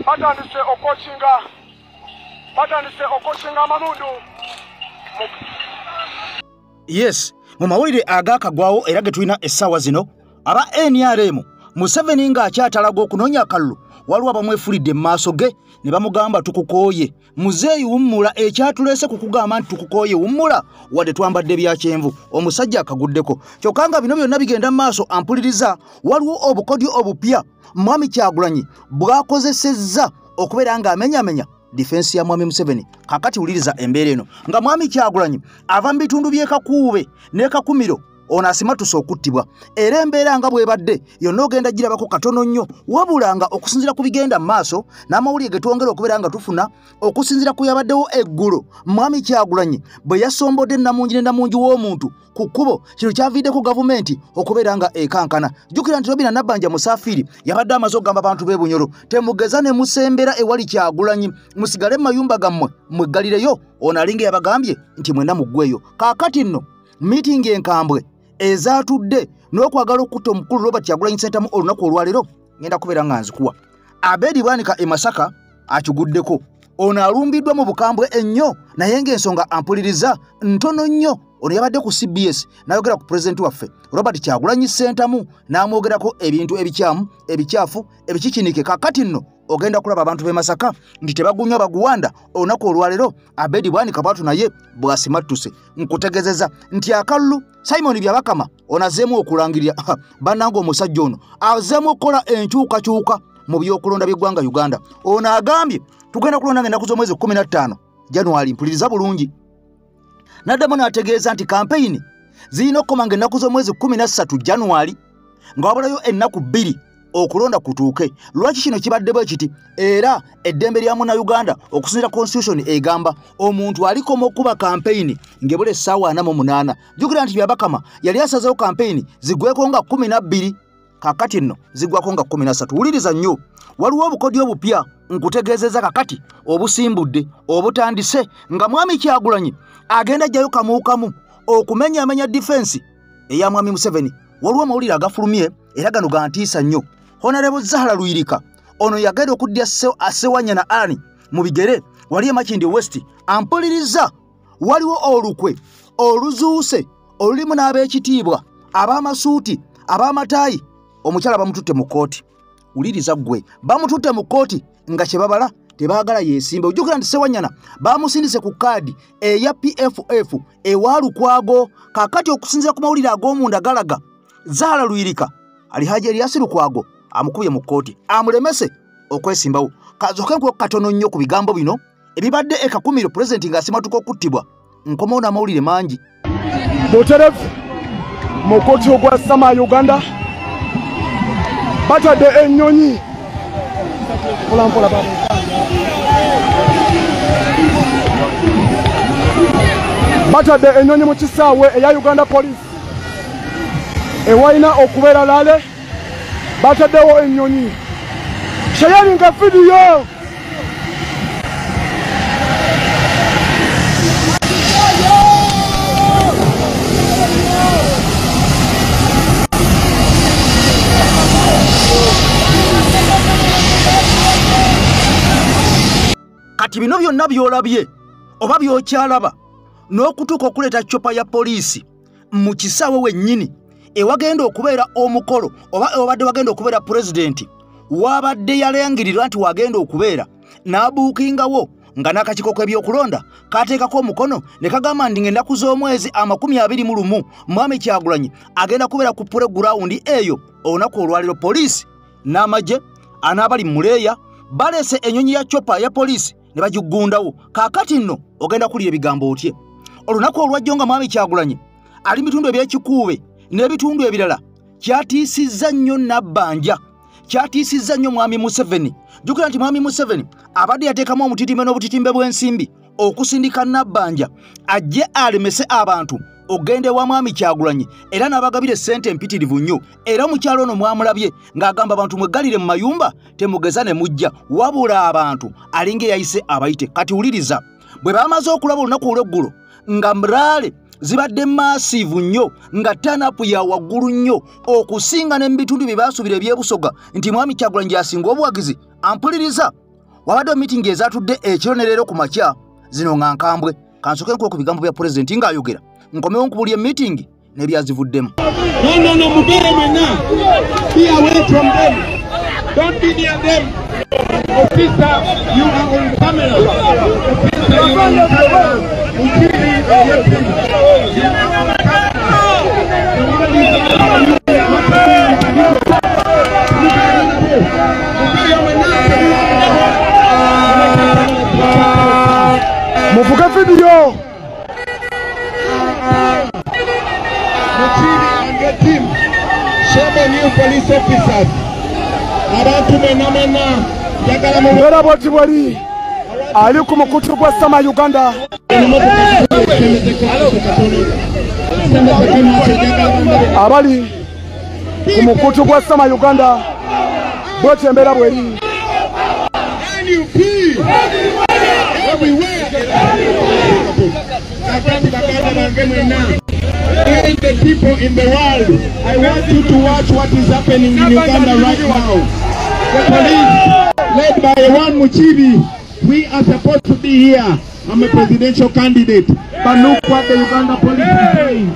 Batandise okwokinga amamundu. Yes, mu mawulire agakagwawo era ge tulina essaawa zino, aba NRM Museveni ng'akyatalaga okunoonya akalulu, waliwo abamwefulidde mu maaso ge ne bamugamba tukukooye. Muzeeyi wummula, ekyatuleese kukugamba nti tukukooye wummula, wadde twambadde bya kyenvu. Omusajja akaguddeko. Kyokka nga bino byonna bigenda mu maaso, ampuliriza, waliwo obukodyo obupya Mwami Kyagulanyi bw'akozesezza okubeera ng'amenyamenya difensi ya Mwami Museveni. Kakati wuliriza embeera eno nga Mwami Kyagulanyi ava mu bitundu by'e Kakuube n'e Kakumiro, ono asimatuse okuttibwa. Era embeera nga bw'ebadde yonna ogenda girabako katono nnyo, wabula nga okusinziira ku bigenda mu maaso n'amawulire ge twongera okubeera nga tufuna, okusinziira ku yabaddewo eggulo Mwami Kyagulanyi bwe yasombodde nnamungi ne nnamungi w'omuntu ku kkubo, kino kyaviiddeko gavumenti okubeera nga ekankana. Jjukira nti Robina Nabbanja Musaafiri yabadde amaze okugamba abantu b'e Bunyoro, temugeza ne musembera ewali Kyagulanyi, musigale mu mayumba gammwe mweggalireyo. Ono alinga yabagambye nti mwenna muggweeyo. Kaakati nno miitingi enkambwe ezaatudde n'okwagala okutta omukulu Robert Kyagulanyi Ssentamu olunaku olwaleero ngenda kubeera nga nzikuwa. Abedi Bwanika e Masaka akiguddeko. Ono alumbiddwa mu bukambwe ennyo, naye ng'ensonga ampuliriza ntono nnyo. Ono yabadde ku CBS n'ayogera ku pulezidenti waffe Robert Kyagulanyi Ssentamu n'amwogerako ebintu ebikyamu, ebikyafu, ebikikinike. Kaakati nno ogenda kulaba abantu b'e Masaka nti tebagunywa baguwanda. Olunaku olwaleero Abedi Bwanika bwatu naye bw'asimattuse. Nkutegeezeza nti akalulu Simon Byabakama ono azzeemu okulangirira bannange omusajja ono azzeemu okukola enkyukakyuka mu by'okulonda by'eggwanga Uganda. Ono agambye tugenda kulonda ng'ennaku z'omwezi 15 January. Mpuliriza bulungi. N'addamu n'ategeeza nti kampeyini zirina okukoma ng'ennaku z'omwezi 13 January, nga wabulayo ennaku 2 okulonda kutuuke. Lwaki kino kibadde bwe kiti? Era eddembe lya munnayuganda okusinziira constitution egamba omuntu alikoma okuba kampeyini ng'ebula essaawa 48. Jjukira nti Byabakama yali asazeewo kampeyini ziggweko nga 12, kakati nno ziggwako nga 13. Wuliriza nnyo, waliwo obukodyo obupya nkutegeezezza kakati obusimbudde obutandise nga Mwami Kyagulanyi agenda ajjayo kamuukamu okumenyaamenya difensi eya Mwami Museveni. Waliwo amawulire agafulumye era gano gantiisa nnyo. Honorable Zahara Luyirika ono yagenda okuddya Ssewanyana Ani mu bigere wali e Makindye West. Ampuliriza, waliwo olukwe oluzuuse olulimu n'ab'ekitiibwa, ab'amasuuti, ab'amataayi. Omukyala bamututte mu kkooti. Wuliriza ggwe, bamututte mu kkooti nga kye babala tebaagala yeesimbe. Ojjukira nti Ssewanyana bamusindise ku kaadi eya PFF ewa Lukwago. Kaakati okusinziira ku mawulire ag'omunda galaga Zahara Luyirika Alhaji Erias Lukwago amukubye mu kkooti amulemese okwesimbawo. Kazoke nkuwe katono nnyo ku bigambo bino ebibadde e Kakumiro pulezidenti ng'asimatuka okuttibwa. Nkomawo n'amawulire mangi. Buterevu mu kkooti ogwa Sama Uganda batadde ennyonyi. Mpola mpola baba. Batadde ennyonyi mu kisaawe eya Uganda Police ewalina okubeera lale, bataddewo ennyonyi. Sharinga video. Kati bino byonna by'olabye oba by'okyalaba n'okutuuka okuleeta chopper ya poliisi mu kisaawe wennyini ewagenda okubeera omukolo oba ewabadde wagenda okubeera pulezidenti wabadde yalangirirwa nti wagenda okubeera n'abuukingawo nga n'akakiiko k'ebyokulonda kateekako omukono ne kagamba nti ng'ennaku z'omwezi 21 Mwami Kyagulanyi agenda kubeera ku playground eyo olunaku olwaleero. Poliisi n'amagye anaabali mu muleeya baleese ennyonyi ya chopper ya poliisi ne bagigundawo. Kaakati nno ogenda kulya ebigambo otye? Olunaku olwajjo nga Mwami Kyagulanyi ali mu bitundu eby'Ekikuube n'ebitundu ebirala kyatiisizza nnyo Nabbanja, kyatiisizza nnyo Mwami Museveni. Jjukira nti Mwami Museveni abadde yateekamu omutitimbe n'obutitimbe bw'ensimbi okusindika Nabbanja ajje alemese abantu ogenda ewa Mwami Kyagulanyi, era n'abagabira essente empitirivu nnyo. Era omukyalo ono mwamulabye ng'agamba abantu mweggalire mu mayumba temugeza ne mujja, wabula abantu alinga eyayise abayite. Kati wuliriza, bwe bamaze okulaba olunaku olw'eggulo nga mulaale zibadde massive nnyo nga turn-up ya waggulu nnyo okusinga ne mu bitundu bye baasuubira eby'Ebusoga nti Mwami Kyagulanyi asinga obuwagizi. Ampuliriza, wabaddewo miitingi ezaatudde ekiro ne leero ku makya zino nga nkambwe. Kansooke nkuwe ku bigambo bya pulezidenti ng'ayogera, nkomewo nkubulye miitingi n'ebyazivuddemu. No, mubere mwenna. Be away from them. Don't be near them. Officer, you are on camera. Officer, you are on camera. Muchiri, you are on camera. Muvuge video. Muchiri and your team. Shame on you, police officers. Abantu mwenna mwenna. Mbeera bwoti bwali ali ku mukutu gwa Sama Uganda. Abali ku mukutu gwa Sama Uganda bwoti embeera bweri. NUP everywhere. All the people in the world, I want you to watch what is happening in Uganda right now. The police, led by one Muchibi, we are supposed to be here. I'm a presidential candidate, but look what the Uganda police is doing.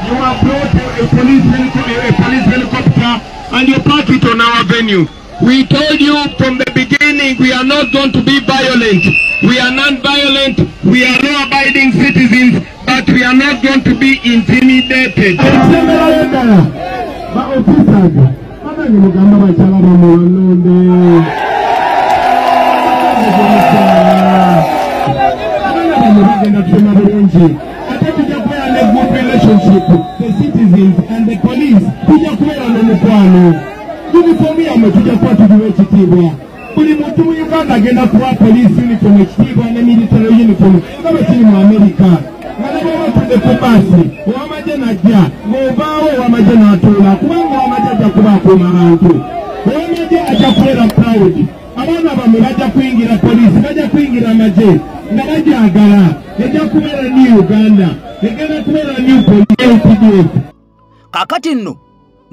You have brought a police helicopter and you park it on our venue. We told you from the beginning we are not going to be violent. We are non-violent, we are law-abiding citizens, but we are not going to be intimidated. The citizens and the police. Uniform yammwe tujja kuba tugiwa ekitiibwa. Buli muntu mu Uganda agenda kuwa police uniform ekitiibwa ne military uniform nga bwe kiri mu Amerika. Nga ne bw'oba otudde ku bbaasi, ow'amagye n'ajja, ng'ovaawo ow'amagye n'atuula, kubanga ow'amagye ajja kuba akuuma abantu. Ow'amagye ajja kubeera proud. Abaana bammwe bajja kuyingira poliisi, bajja kuyingira amagye nga bagyagala. Ejja kubeera new Uganda, egenda kubeera new police LPDF. Kaakati nno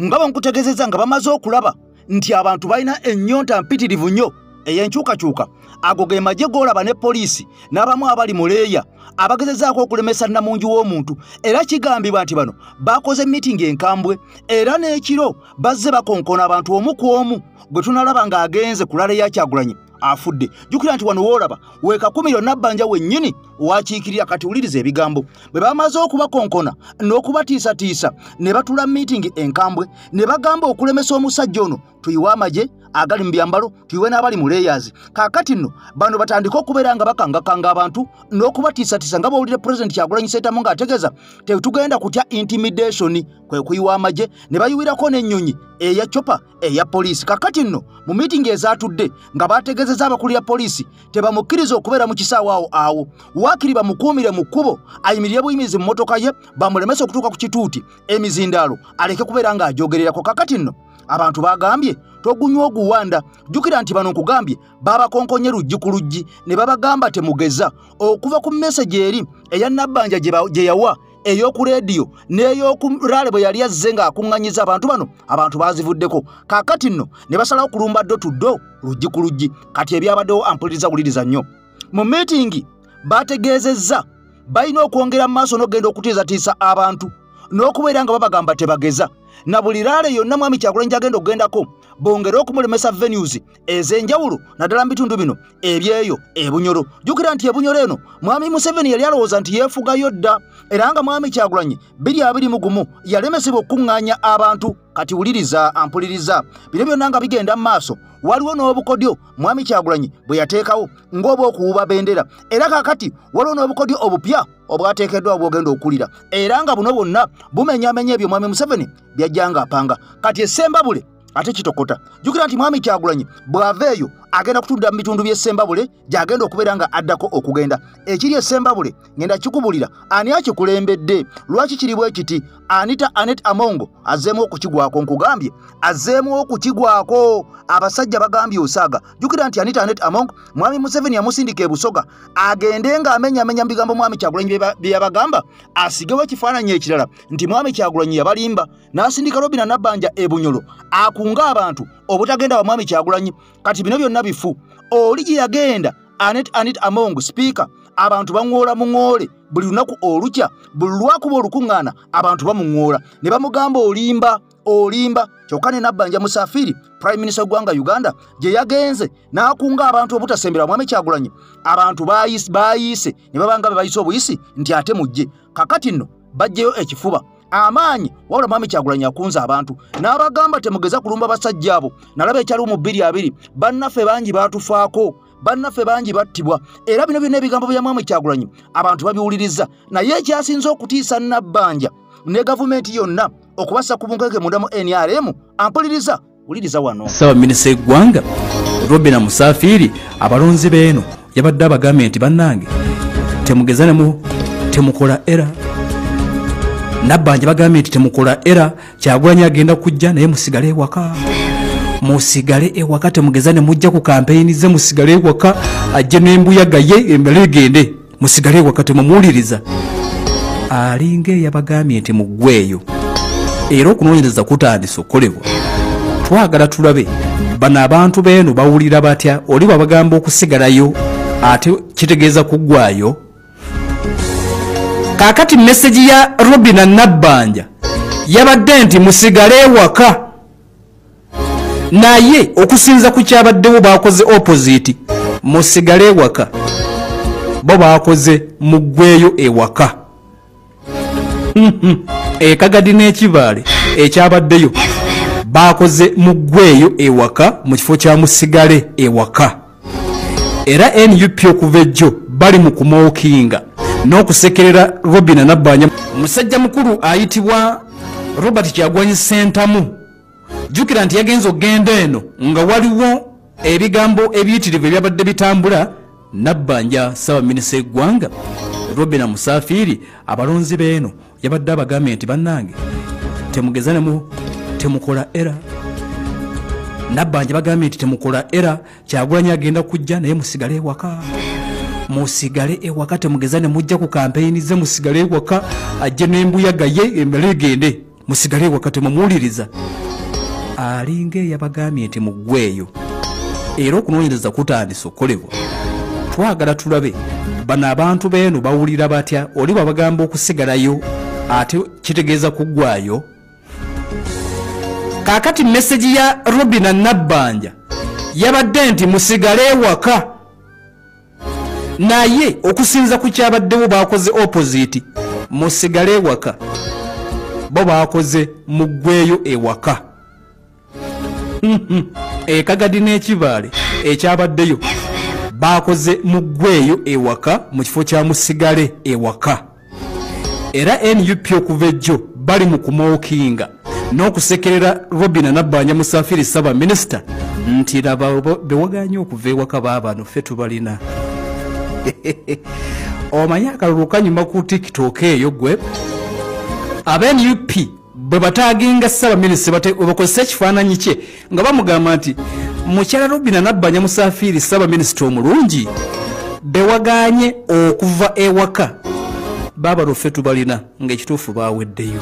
nga bwe nkutegeezezza nga bamaze okulaba nti abantu balina ennyonta mpitirivu nnyo ey'enkyukakyuka, ago ge magye g'olaba ne poliisi n'abamu abali mu leeya abagezezaako okulemesa nnamungi w'omuntu. Era kigambibwa nti bano bakoze miitingi enkambwe era n'ekiro bazze bakonkona abantu omu ku omu gwe tunalaba ng'agenze ku rally ya Kyagulanyi afudde. Jjukira nti wano w'olaba weekakumiro Nabbanja wennyini wakiikirira. Kati wuliriza ebigambo bwe bamaze okubakonkona n'okubatiisatiisa ne batula miitingi enkambwe ne bagamba okulemesa omusajja ono tuyiwe amagye agali mu byambalo, tuyiwe n'abali mu layers. Kaakati nno bano batandika okubeera nga bakangakanga abantu n'okubatiisatiisa nga bw'owulira Pulezidenti Kyagulanyi Ssentamu ng'ategeeza tetugenda kutya intimidation, kwe kuyiwa amagye ne bayiwirako n'ennyonyi eya chopa eya poliisi. Kaakati nno mu miitingi ezaatudde nga bategeezezza abakulira poliisi tebamukkiriza okubeera mu kisaawe awo, waakiri bamukuumire mu kkubo ayimirire buyimirizi mu mmotoka ye bamulemese okutuuka ku kituuti emizindaalo aleke kubeera ng'ajogererako. Kaakati nno abantu bagambye togunywa oguwanda. Jjukira nti bano nkugambye babakonkonye luggi ku luggi ne babagamba temugeza okuva ku message eri eya Nabbanja gye yawa ey'oku leediyo n'ey'oku rally bwe yali azze ng'akuŋŋanyiza abantu bano, abantu baazivuddeko. Kaakati nno ne basalawo okulumba ddo to ddo luggi ku luggi. Kati ebyabaddewo ampuliriza wuliriza nnyo. Mu miitingi bategeezezza balina okwongera mu maaso n'okugenda okutiisatiisa abantu n'okubeera nga babagamba tebageza na buli rally yonna Mwami Kyagulanyi gy'agenda okugendako bongere okumulemesa venues ez'enjawulo naddala mu bitundu bino ebyeyo Ebunyoro. Jjukira nti Ebunyoro eno Mwami Museveni yali alowooza nti yeefugayo dda, era nga Mwami Kyagulanyi 2021 yalemesebwa okukuŋŋaanya abantu. Kati wuliriza ampuliriza, bino byonna nga bigenda mu maaso waliwo n'obukodyo Mwami Kyagulanyi bwe yateekawo ng'oba okuwuba bendera, era kaakati waliwo n'obukodyo obupya obwateekeddwa bw'ogenda okuwulira, era nga buno bwonna bumenyaamenya ebyo Mwami Museveni byajjanga apanga. Kati essembabule ate kitokota. Jjukira nti Mwami Kyagulanyi bw'ava eyo Agenda kutunda mu bitundu by'e Sembabule gy'agenda okubeera nga addako okugenda. Ekiri e Sembabule ngenda kikubulira ani akikulembedde, lwaki kiri bwe kiti. Anita Anet Amongo azzeemu okukigwako, nkugambye azzeemu okukigwako. Abasajja bagambye osaaga. Jjukira nti Anita Anet Amongo Mwami Museveni yamusindika e Busoga agende ng'amenyamenya mu bigambo Mwami Kyagulanyi bye yabagamba, asigewo ekifaananyi ekirala nti Mwami Kyagulanyi yabalimba, n'asindika Robina Nabbanja e Bunyolo akunga abantu obutagenda wa Mwami Kyagulanyi. Kati bino byonna bifu. Oli gye yagenda Anet Amongo sipiika, abantu baŋŋoola muŋŋoole buli lunaku olukya, buli lwakuba olukuŋŋaana abantu bamuŋŋoola ne bamugamba olimba olimba. Kyokka ne Nabbanja Musafiri Prime Minister w'eggwanga Uganda gye yagenze n'akunga abantu obutasembera Mwami Kyagulanyi, abantu baayise ne babanga be bayise obuyisi nti ate mujje. Kakati nno baggyeyo ekifuba amaanyi, wabula Mwami Kyagulanyi akunze abantu n'abagamba temugeza kulumba basajja abo. Nalaba ekyaliwo mu 2020, bannaffe bangi baatufaako, bannaffe bangi battibwa. Era bino byonna ebigambo bya Mwami Kyagulanyi abantu babiwuliriza. Naye ekyasinze okutiisa Nabbanja ne gavumenti yonna okubassa ku bunkenke munda mu NRM, ampuliriza wuliriza wano. Ssaabaminisita w'eggwanga Robina Musafiri abalonzi b'eno yabadde abagambye nti bannange temugeza temukola era. Nabbanja bagambye nti temukola era, Kyagulanyi agenda kujja naye musigale ewaka, musigale ewaka, temugeza ne mujja ku kampeyini ze, musigale ewaka, ajje n'embuyaga ye emmere egende, musigale ewaka temumuwuliriza. Alinga eyabagambye nti muggweeyo. Era okunoonyereza kutandise okukolebwa. Twagala tulabe bano abantu b'eno bawulira batya. Oli bw'abagamba okusigalayo ate kitegeeza kuggwayo. Kaakati meseji ya Robina Nabbanja yabadde nti musigale ewaka, naye okusinza ku kyabaddewo baakoze opposite, musigale ewaka, bo baakoze muggweeyo ewaka. Ekagadi n'ekibaale ekyabaddeyo baakoze muggweeyo ewaka mu kifo kya musigale ewaka. Era NUP okuva ejjo bali mu kumookinga n'okusekerera Robina Nabbanja. Musajja mukulu ayitibwa Robert Kyagulanyi Ssentamu, jjukira nti yagenze okugenda eno nga waliwo ebigambo ebiyitirivu ebyabadde bitambula. Nabbanja ssaabaminisita w'eggwanga Robina Musafiri abalonzi b'eno yabadde abagambye nti bannange temugeza temukola era. Nabbanja bagambye nti temukola era, Kyagulanyi agenda kujja naye musigale ewaka, musigale ewaka, temugeza ne mujja ku kampeyini ze, musigale ewaka, ajje n'embuyaga ye emmere egende, musigale ewaka temumuwuliriza. Alinga eyabagambye nti muggweeyo. Era okunoonyereza kutandise okukolebwa. Twagala tulabe bano abantu b'eno bawulira batya. Oli bw'abagamba okusigalayo ate kitegeeza kuggwayo. Kaakati meseji ya Robina Nabbanja yabadde nti musigale ewaka, naye okusinza ku kyabaddewo baakoze opposite, musigale ewaka, bo baakoze muggweeyo ewaka. Ekagadi n'ekibaale ekyabaddeyo baakoze muggweeyo ewaka mu kifo kya musigale ewaka. Era NUP okuva ejjo bali mu kumookinga n'okusekerera Robina Nabbanja Musafiri ssaabaminisita nti laba bewagaanye okuva ewaka baabano ffe tubalina. Omanyi akalulu kanyuma ku TikTok eyo gwe aba NUP bwe bataaginga ssaabaminisita bakozesa ekifaananyi kye nga bamugamba nti mukyala Robina Nabbanja Musafiri ssaabaminisita omulungi bewagaanye okuva ewaka baabano ffe tubalina, ng'ekituufu baaweddeyo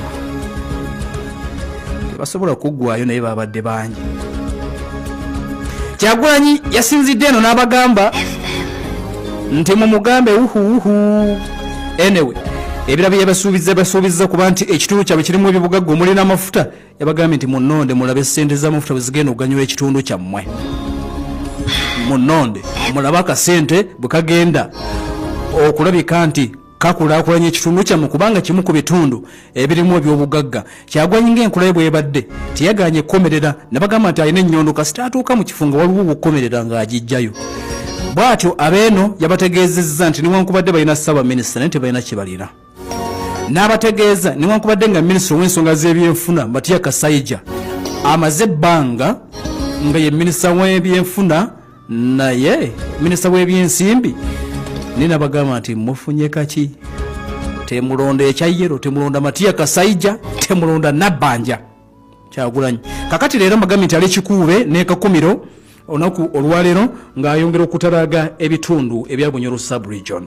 tebasobola kuggwayo naye babadde bangi. Kyagulanyi yasinzidde eno n'abagamba nti mumugambe wuhuwuhu. Anyway, ebirabo yabasuubizza kuba nti ekitundu kyabwe kirimu ebibugagga omuli n'amafuta, yabagambye nti munnonde mulabe ssente z'amafuta bwe zigenda okuganyula ekitundu kyammwe, munnonde mulabe akasente bwe kagenda okulabika nti kakulaakulanya ekitundu kyammwe kubanga kimu ku bitundu ebirimu ebyobugagga. Kyagulanyi ng'enkula ye bw'ebadde teyagaanye ekkomerera, nabagamba nti alina ennyondo kasita atuuka mu kifo nga waliwo okukomerera ng'agijjayo. Bw'atyo abeeno yabategeezezza nti newankubadde balina ssaabaminisita naye tebalina kye balina. N'abategeeza newankubadde nga minisita ow'ensonga z'ebyenfuna Matia Kasaija amaze ebbanga nga ye minisita w'ebyenfuna Naye minisita w'ebyensimbi nina bagamba nti mufunye kaki, temulonda ekyayero, temulonda Matiya Kasaija, temulonda Nabbanja Kyagulanyi. Kakati leero mbagambye nti ali Kikuube ne Kakumiro olunaku olwaleero ng'ayongera okutalaga ebitundu ebya Bunyoro sub-region.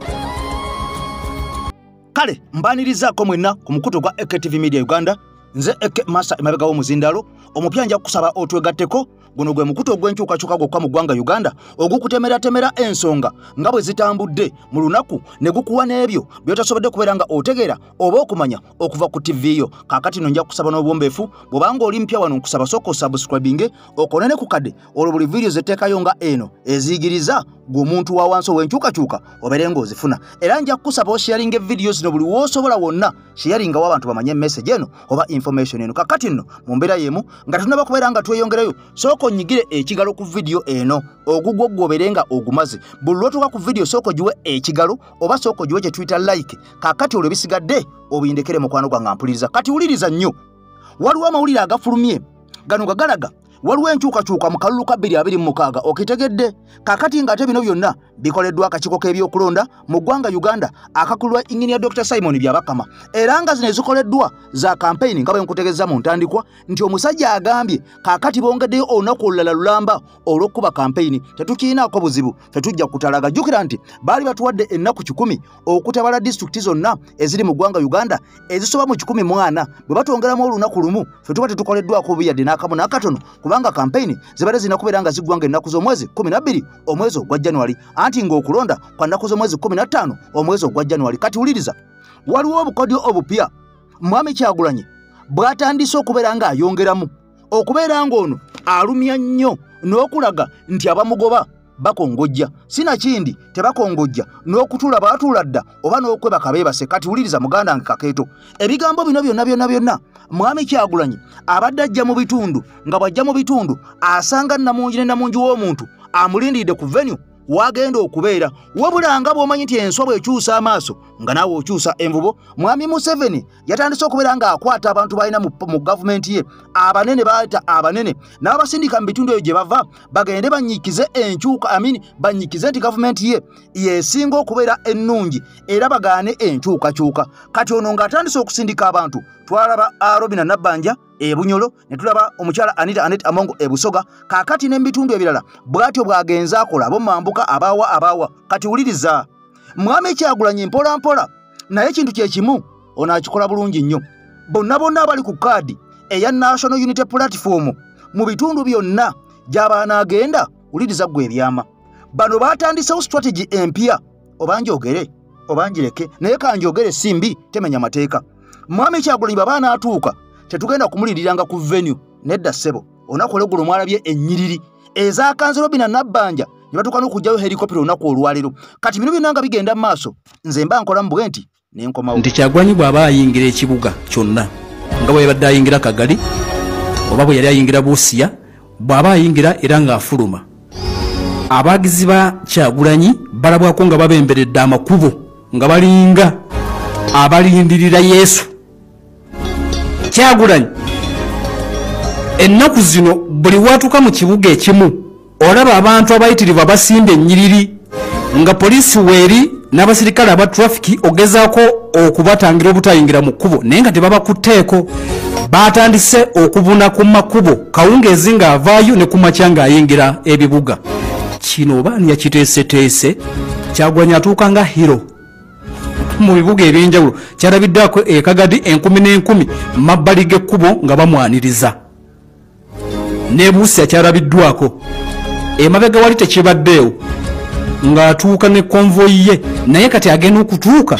Kale mbanirizaako mwenna ku mukutu gwa AKTV Media Uganda. Nze AK Master emabega w'omuzindalo omupya, nja kusaba otwegatteko. Guno gwe mukutu ogw'enkyukakyuka gwokka mu ggwanga Uganda ogukutemeratemera ensonga nga bwe zitambudde mu lunaku ne gukuwa n'ebyo by'otasobodde kubeera nga otegeera oba okumanya okuva ku TV yo. Kaakati no nja kusaba n'obwombeefu, bw'obanga oli mpya wano nkusaba sooka osubscribinge, okonene ku kadde, olwo buli vidiyo zeteekayo nga eno eziyigiriza gwe omuntu wa wansi ow'enkyukakyuka obeere ng'ozifuna. Era nja kukusaba osharinga evidiyo zino buli w'osobola wonna, sharingawo abantu bamanye message eno oba information eno. Kakati nno mu mbeera y'emu nga tunaba kubeera nga tweyongerayo, sooka onyigire ekigalo ku vidiyo eno, ogugwo gw'obeere nga ogumaze. Buli lw'otuuka ku vidiyo sooka ogiwe ekigalo oba sooka ogiwe kye tuyita like. Kaakati olwo ebisigadde obindekere mukwano gwange ampuliriza. Kati wuliriza nnyo, waliwo amawulire agafulumye gano nga galaga waliwo enkyukakyuka mu kalulu ka 2026, okitegedde? Kaakati ng'ate bino byonna bikoleddwa akakiiko k'ebyokulonda mu ggwanga Uganda akakulwa Engineer Dr Simon Byabakama, era nga zino ezikoleddwa za kampeyini nga bwe nkutegeeza mu ntandikwa nti omusajja agambye kaakati bongeddeyo olunaku olulala lulamba olw'okkuba kampeyini. Tetukirinaako buzibu, tetujja kutalaga. Jjukira nti baali batuwadde ennaku 100 okutabala disitulikiti zonna eziri mu ggwanga Uganda ezisoba mu 140. Bwe batwongeramu olunaku lumu ffe tuba tetukoleddwako bubi yadde n'akamu n'akatono, kubanga kampeyini zibadde zirina kubeera nga ziggwanga ennaku z'omwezi 12 omwezi ogwa January, anti ng'okulonda kwa nnaku z'omwezi 15 omwezi ogwa January. Kati wuliriza, waliwo obukodyo obupya Mwami Kyagulanyi bw'atandise okubeera ng'ayongeramu okubeera ng'ono alumya nnyo n'okulaga nti abamugoba bakongojja, sinakindi tebakongojja n'okutuula baatuula dda oba n'okwebaka beebase. Kati wuliriza muganda wange Kakeeto, ebigambo bino byonna byonna byonna Mwami Kyagulanyi abadde ajja mu bitundu, nga bw'ajja mu bitundu asanga nnamungi ne nnamungi w'omuntu amulindiridde ku venue wagenda okubeera. Wabula nga bw'omanyi nti enswa bw'ekyusa amaaso nga naawe okyusa envubo, Mwami Museveni yatandise okubeera ng'akwata abantu balina mu gavumenti ye abanene, baayita abanene n'abasindika mu bitundu ebyo gye bava bagende banyikize enkyuka, amini banyikize nti gavumenti ye yesinga okubeera ennungi era bagaane enkyukakyuka. Kati ono ng'atandise okusindika abantu, twalaba Robina Nabbanja e Bunyoro, ne tulaba omukyala Anita Anet Amongo e Busoga, kaakati n'ebitundu ebirala bw'atyo bw'agenze akola ab'omambuka abawa abawa. Kati wuliriza, Mwami Kyagulanyi mpola mpola, naye ekintu kye kimu ono akikola bulungi nnyo. Bonna bonna abali ku kaadi eya National Unity Platform mu bitundu byonna gy'abaanaagenda, wuliriza ggwe ebyama. Bano baatandisewo strategy empya, oba njogere oba njireke, naye kanjogere, si mbi, temenya mateeka. Mwami Kyagulanyi bw'aba anaatuuka tetugenda kumulindiriranga ku venue, nedda ssebo. Olunaku olweggulo mwalabye ennyiriri ezaakanze Robina Nabbanja ne batuuka n'okuggyayo helikopita olunaku olwaleero. Kati bino byonna nga bigenda mu maaso, nze mba nkola mu bwe nti ne nkomawo. Nti Kyagulanyi bw'aba ayingira ekibuga kyonna nga bwe yabadde ayingira Kagali oba bwe yali ayingira Busia, bw'aba ayingira era ng'afuluma, abagizi ba Kyagulanyi balabwako nga babemberedde amakubo nga balinga abalindirira Yesu. Kyagulanyi ennaku zino buli watuuka mu kibuga ekimu olaba abantu abayitirivu abasimba ennyiriri nga poliisi weeri n'abasirikale aba trafiki ogezaako okubatangira obutayingira mu kkubo, naye nga tebabakutteeko. Batandise okubuna ku makubo kawungeezi ng'avaayo ne ku makya ng'ayingira ebibuga. Kino oba ani yakiteeseteese? Kyagulanyi atuuka nga hero mu bibuga ebyenjawulo. Kyalabiddwako e Kagadi, enkumi n'enkumi mabbali g'ekkubo nga bamwaniriza. Ne Busia kyalabiddwako, emabega wali tekibaddeewo ng'atuuka ne konvoyi ye, naye kati agenda okutuuka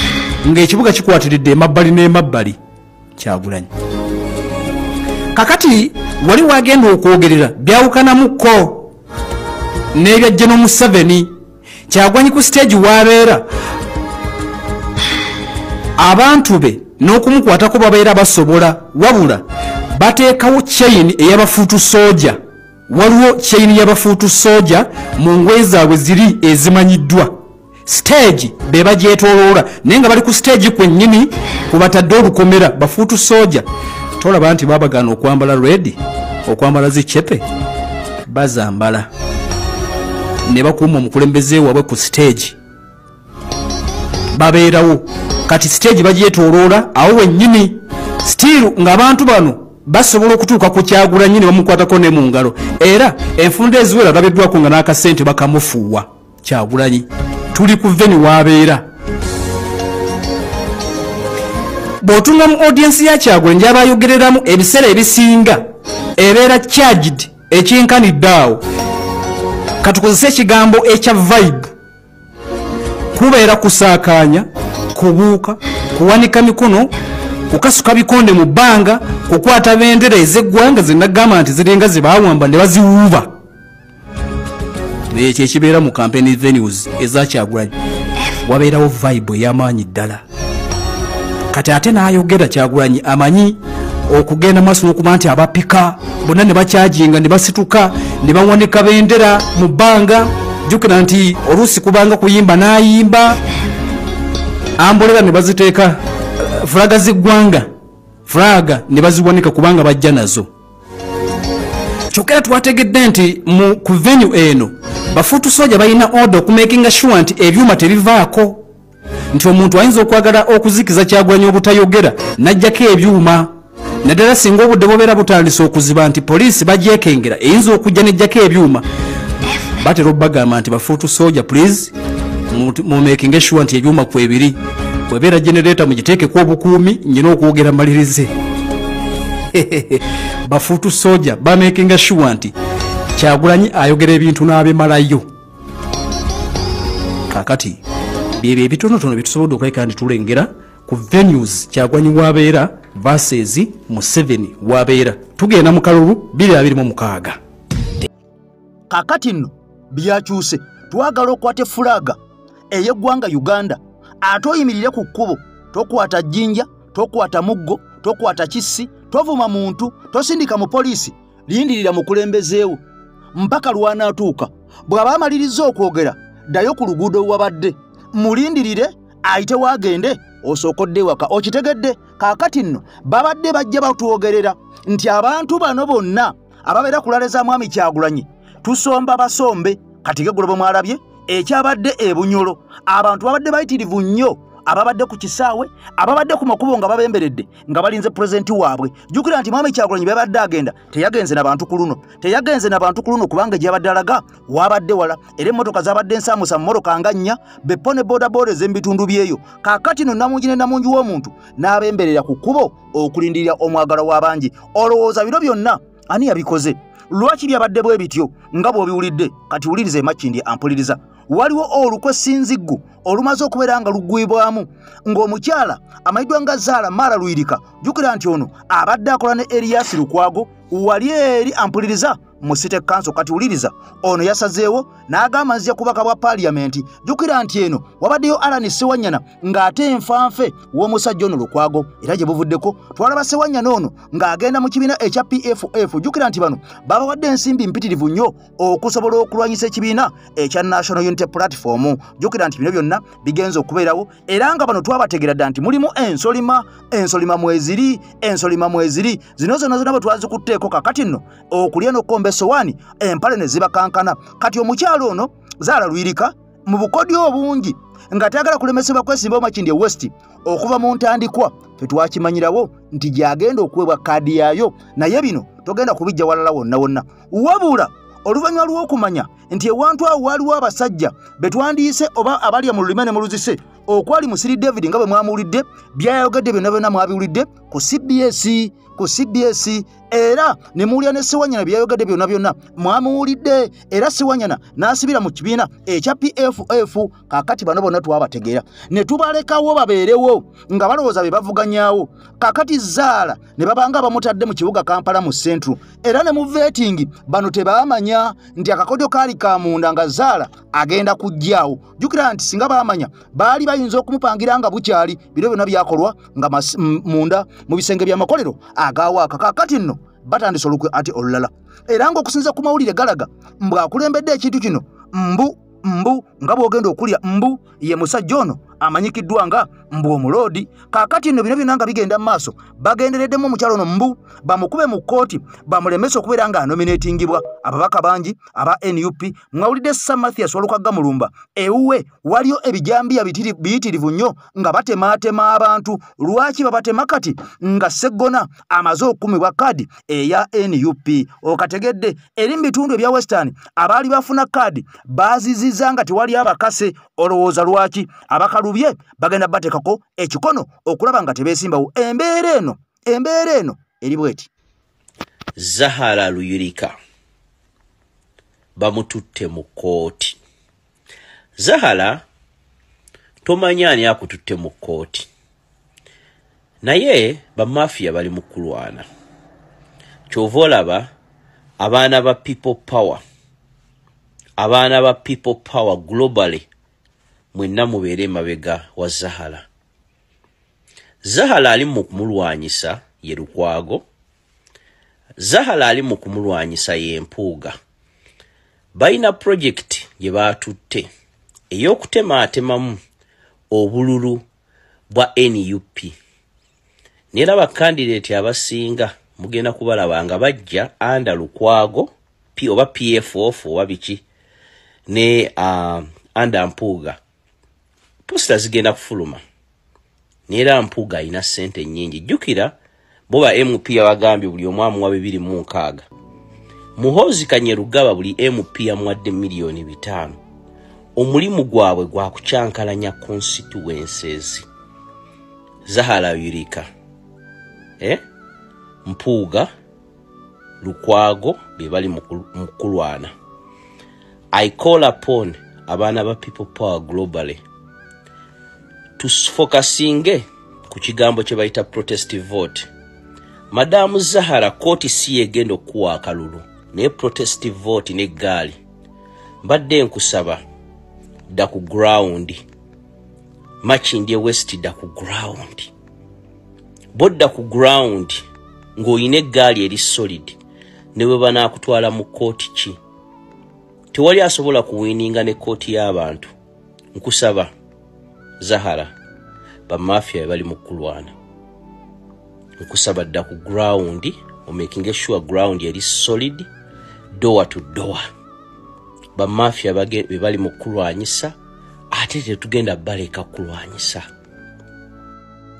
ng'ekibuga kikwatiridde emabbali n'emabbali Kyagulanyi. Kakati wali wagenda okwogerera byawukanamukko n'ebya General Museveni. Kyagulanyi ku stage wabeera abantu be n'okumukwatako babeera basobola, wabula bateekawo chain ey'abafuutu soja. Waliwo chain y'abafuutu soja mu ngoye zaabwe ziri ezimanyiddwa, stage be bagyetooloola, naye nga bali ku stage kwennyini kubatadde olukomera bafuutu soja. Tolaba nti babagaana okwambala red, okwambala zicepe bazambala. Ne bakuuma omukulembeze waabwe ku stage, babeerawo. Kati stage bagyetooloola awo wennyini, still ng'abantu bano basobola okutuuka ku Kyagulanyi ne bamukwatako ne mu ngalo. Era enfunda eziwera labiddwako nga n'akasente bakamufuuwa Kyagulanyi. Tuli ku venue w'abeera. Bw'otunga mu audience ya Kyagulanyi gy'abayogereramu, ebiseera ebisinga ebeera charged ekyenkanidde awo. Katukozese ekigambo ekya vibe, kubeera kusaakaanya, kubuuka, kuwanika mikono, kukasuka bikonde mu bbanga, kukwata bendera ez'eggwanga zenagamba nti ziringa ze baawamba ne baziwuuba. Ekyo ekibeera mu campaign venues eza Kyagulanyi, wabeerawo vibe ey'amaanyi ddala. Kati ate n'ayogera Kyagulanyi amanyi okugenda maaso n'okuba nti abapika bonna ne bakyajinga ne basituka ne bawanika bendera mu bbanga. Jjukira nti oluusi kubanga kuyimba n'ayimba ambolera ne baziteeka fulaga z'eggwanga, fulaga ne baziwanika kubanga bajja nazo. Kyokka era twategedde nti mu ku venue eno bafuutu soja balina order okumakinga sure nti ebyuma tebivaako, nti omuntu ayinza okwagala okuzikiza Kyagulanyi obutayogera n'ajjako ebyuma, naddala singa obudde bubeera butandise okuziba nti poliisi bagyekengera eyinza okujja n'ejjako ebyuma. Batera obbagamba nti bafuutu soja, please mumakinge sure nti ebyuma kwebiri, bwebeera generator mugiteekeko obukuumi, nyina okwogera malirize. Bafuutu soja bamakinga sure nti Kyagulanyi ayogera ebintu n'abimalayo. Kaakati byebyo ebitonotono byetusobodde okulabika nti tulengera ku venues Kyagulanyi w'abeera versus Museveni w'abeera. Tugenda mu kalulu 2026. Kaakati nno byakyuse, twagala okwata fulaga ey'eggwanga Uganda, ate oyimirire ku kkubo, tokwata jjinja, tokwata muggo, tokwata kissi, tovuma muntu, tosindika mu poliisi, lindirira mukulembezeewo mpaka lw'anaatuuka. Bw'aba amaliriza okwogera, ddayo ku luguudo wabadde, mulindirire ayite waagende, osookodde waka. Okitegedde? Kaakati nno babadde bajja batwogerera nti abantu bano bonna ababeera ku lale za mwami Kyagulanyi tusomba basombe. Kati geggulo bwe mwalabye ekyabadde e Bunyolo, abantu babadde bayitirivu nnyo, ababadde ku kisaawe, ababadde ku makubo nga babemberedde nga balinze pulezidenti waabwe. Jjukira nti mwami Kyagulanyi bw'abadde agenda teyagenze n'abantu ku luno, teyagenze n'abantu ku luno kubanga gy'abadde alaga wabadde wala, era emmotoka zabadde nsaamusa mmotoka nga nnya beppo ne boodabooda ez'emubitundu byeyo. Kaakati nno namungi ne namungi w'omuntu n'abemberera ku kkubo okulindirira omwagalwa w'abangi. Olowooza bino byonna ani yabikoze? Lwaki byabadde bwe bityo nga bw'obiwulidde? Kati wuliriza Emakindye ampuliriza. Waliwo olukwe sinziggu olumaze okubeera nga lugwibwamu ng'omukyala amanyiddwa nga Zaala Mara Luyirika. Jjukira nti ono abadde akola ne Erias Lukwago wali eri ampuliriza mu City Council. Kati wuliriza, ono yasazeewo n'agamba nzija kubaka bwa paaliyamenti. Jjukira nti eno wabaddeyo Alan Ssewanyana ng'ate enfanfe w'omusajja ono Lukwago, era gye buvuddeko twalaba Ssewanyana ono ng'agenda mu kibiina ekya PFF. Jjukira nti bano babawadde ensimbi mpitirivu nnyo okusobola okulwanyisa ekibiina ekya National Unity Platform. Jjukira nti bino byonna bigenze okubeerawo, era nga bano twabategeera dda nti mulimu ensolima, ensolima mweziri, ensolima mweziri, zino zonna zonna bwe twazikutteeko. Kakati nno okulya n'okukomba essowaani empale ne zibakankana. Kati omukyalo ono Zaala Luyirika mu bukodyo obungi nga tayagala kulemesebwa kwesimbawo Makindye West okuva mu ntandikwa, ffe twakimanyirawo nti gy'agenda okuweebwa kaadi yaayo, naye bino togenda kubijja walala wonna wonna. Wabula oluvannyuma lw'okumanya nti ewantu awo waaliwo abasajja be twandiyise oba abalya mu lulime ne mu luzise, okwali Musiri David nga bwe mwamuwulidde, byayogedde byonna byonna mwabiwulidde ku CBS, ku CBS, era ne muwulira ne Ssewanyana byayogedde byonna byonna mwamuwulidde, era Ssewanyana n'asibira mu kibiina ekya PFF. Kaakati bano bonna twabategeera ne tubalekawo babeerewo nga balowooza be bavuganyaawo. Kaakati Zaala ne babanga bamutadde mu kibuga Kampala mu Central, era ne mu vetting bano tebaamanya nti akakodyo kaali ka munda nga Zaala agenda kujjaawo. Jjukira nti singa baamanya baali bayinza okumupangira nga bukyali. Bino byonna byakolwa nga munda mu bisenge by'amakolero agawaaka. Kaakati nno batandise olukwe ate olulala, era ng'okusinza ku mawulire galaga mbw'akulembedde ekintu kino mbu mbu nga bw'ogenda okulya mbu ye musajja ono amanyikiddwa nga mbu omuloodi. Kaakati nno bino byonna nga bigenda mu maaso, bagendereddemu omukyala ono mbu bamukube mu kkooti bamulemese okubeera nga anominatingibwa. Ababaka bangi aba NUP, mwawulidde Sir Mathias Walukagga Mulumba, ewuwe waliyo ebijambiya biyitirivu nnyo nga batemaatema abantu. Lwaki babatema kati nga Sseggona amaze okukumibwa kaadi eya NUP? Okategedde eri mu bitundu ebya Western abaali bafuna kaadi baziziza nga tewali abakase. Olowooza lwaki abakalubye bagenda bateekako ekikono okulaba nga tebeesimbawo? Embeera eno eri bweti. Zahara Luyirika bamututte mu kkooti. Zahara, tomanyi ani akututte mu kkooti, naye bamafiya bali mu kulwana. Kyova olaba abaana ba People Power, abaana ba People Power globally, mwenna mubeere emabega wa Zahara. Zahara ali mu kumulwanyisa ye Lukwago, Zahara ali mu kumulwanyisa ye Mpuuga. Balina project gye baatutte ey'okutemaatemamu obululu bwa NUP. Naye bakandidate abasinga mugenda kubalaba nga bajja under Lukwago P oba PFF oba biki ne under Mpuuga. Poster zigenda kufuluma. Neera Mpuuga alina ssente nnyingi. Jjukira bo ba MP abagambye buli omu amuwa 260. Muhoozi Kanyerugaba buli MP yamuwadde 5 millioni. Omulimu gwabwe gwa kukyankalanya constituencies. Zahara Luyirika, Mpuuga, Lukwago be bali mu kulwana. I call upon abaana ba People Power globally tufokasinge ku kigambo kye bayita protest vote. Madamu Zahara, kooti si yegenda okuwa akalulu, naye protest vote n'eggaali. Mbadde nkusaba dda ku ground. Makindye West, dda ku ground. Bodda ku ground ng'olina eggaali eri solid, ne bwe banaakutwala mu kooti ki, tewali asobola kuwininga ne kooti y'abantu. Nkusaba Zahara, bamafiya be bali mu kulwana. Nkusaba dda ku ground, omakinge sure ground eri solid, door to door. Bamafiya be bali mu kulwanyisa, ate tetugenda baleka kulwanyisa.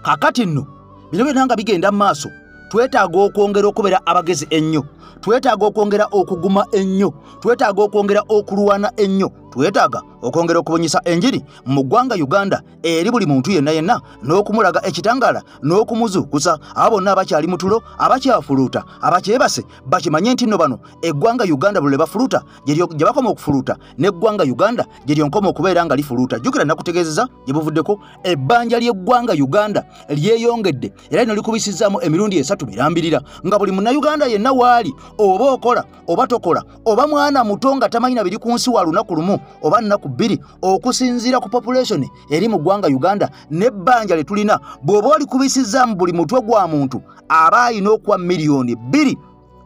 Kakati nno bino byonna nga bigenda mu maaso, twetaaga okwongera okubeera abagezi ennyo, twetaaga okwongera okuguma ennyo, twetaaga okwongera okulwana ennyo, twetaaga okwongera okubunyisa enjiri mu ggwanga Uganda eri buli muntu yenna yenna, n'okumulaga ekitangaala n'okumuzuukusa. Abo bonna abakyali mu tulo, abakyafuluuta, abakyebase, bakimanye nti nno bano eggwanga Uganda buli lwe bafuluuta gye bakoma okufuluuta, n'eggwanga Uganda gye lyonkoma okubeera nga lifuluuta. Jjukira nakutegeezeza gye buvuddeko, ebbanja ly'eggwanga Uganda lyeyongedde era lino likubisizzaamu emirundi 3 mirambirira, nga buli munnayuganda yenna waali, oba okola oba tokola, oba mwana muto nga tamanyi na biri ku nsi, wa lunaku lumu oba nnaku 2, okusinziira ku population eri mu ggwanga Uganda n'ebbanja lye tulina, bw'oba olikubisizzaamu buli mutwe gwa muntu aba alina okuwa 2 millioni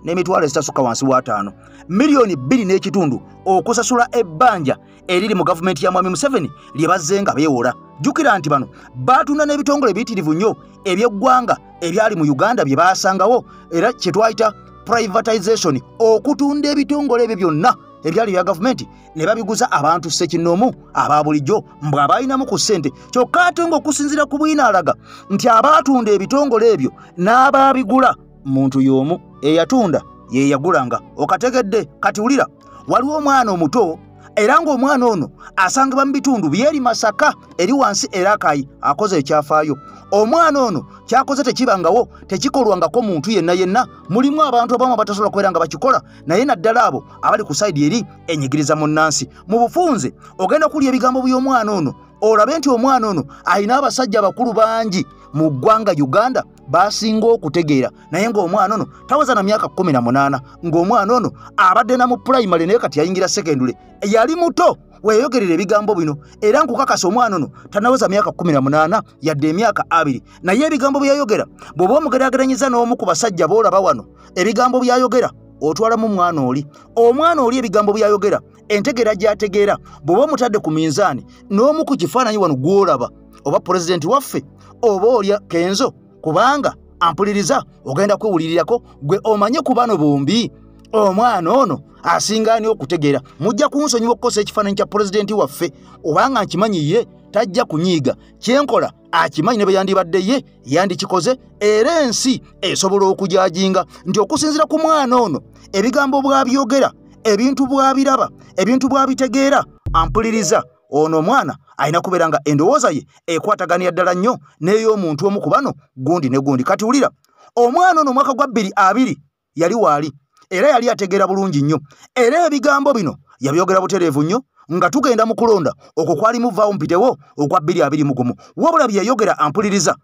n'emitwalo ezitasukka wansi wa 5, 2.5 miliyoni okusasula ebbanja eriri mu gavumenti ya Mwami Museveni lye bazze nga beewola. Jjukira nti bano baatunda n'ebitongole biyitirivu nnyo eby'eggwanga ebyali mu Uganda bye baasangawo, era kye twayita privatization, okutunda ebitongole ebyo byonna ebyali bya gavumenti ne babiguza abantu ssekinnoomu aba bulijjo, mbwe abalinamu ku ssente. Kyokka ate ng'okusinziira ku bwina alaga nti abaatunda ebitongole ebyo n'abaabigula muntu y'omu, eyatunda ye yagulanga. Okategedde? Kati wulira, waliwo omwana omuto, era ng'omwana ono asangibwa mu bitundu byeri Masaka eri wansi Erakayi, akoze ekyafaayo. Omwana ono kyakoze tekibangawo, tekikolwangako muntu yenna yenna. Mulimu abantu abamu abatasobola kubeera nga bakikola, naye naddala abo abali ku side eri enyigiriza munnansi. Mu bufunze ogenda kulya ebigambo by'omwana ono, olabe nti omwana ono alina abasajja abakulu bangi mu ggwanga Uganda basinga okutegeera, naye ng'omwana ono taweza na myaka 18, ng'omwana ono abadde na mu pulayimale, naye kati yayingira secondary. Yali muto weeyogerera ebigambo bino, era nkukakasa omwana ono tanaweza myaka 18 yadde emyaka 20, naye ebigambo byayogera bw'oba omugeraageranyiza n'omu ku basajja boolaba wano, ebigambo byayogera otwalamu mwana oli. Omwana oli ebigambo byayogera Entegeera gy'ategeera bw'oba omutadde ku minzaani n'omu ku kifaananyi wano gw'olaba oba pulezidenti waffe oba olya Kenzo, kubanga ampuliriza ogenda kwewulirirako gwe omanye ku bano bombi omwana ono asinga ani okutegeera. Mujja kunsonyiwa okukosa ekifaananyi kya pulezidenti waffe obanga nkimanyi ye tajja kunyiiga, kyenkola akimanyi ne bwe yandibadde ye yandikikoze, era ensi esobola okujajinga nti okusinziira ku mwana ono ebigambo bw'abyogera, ebintu bw'abiraba, ebintu bw'abitegeera, ampuliriza ono omwana alina kubeera nga endowooza ye ekwataganira ddala nnyo n'ey'omuntu omu ku bano gundi ne gundi. Kati wulira omwana ono omwaka gwa 2020 yali waali era yali ategeera bulungi nnyo, era ebigambo bino yabyogera butereevu nnyo nga tugenda mu kulonda okwo kwali muvaawo mpitewo ogwa 2021. Wabula bye yayogera ampuliriza,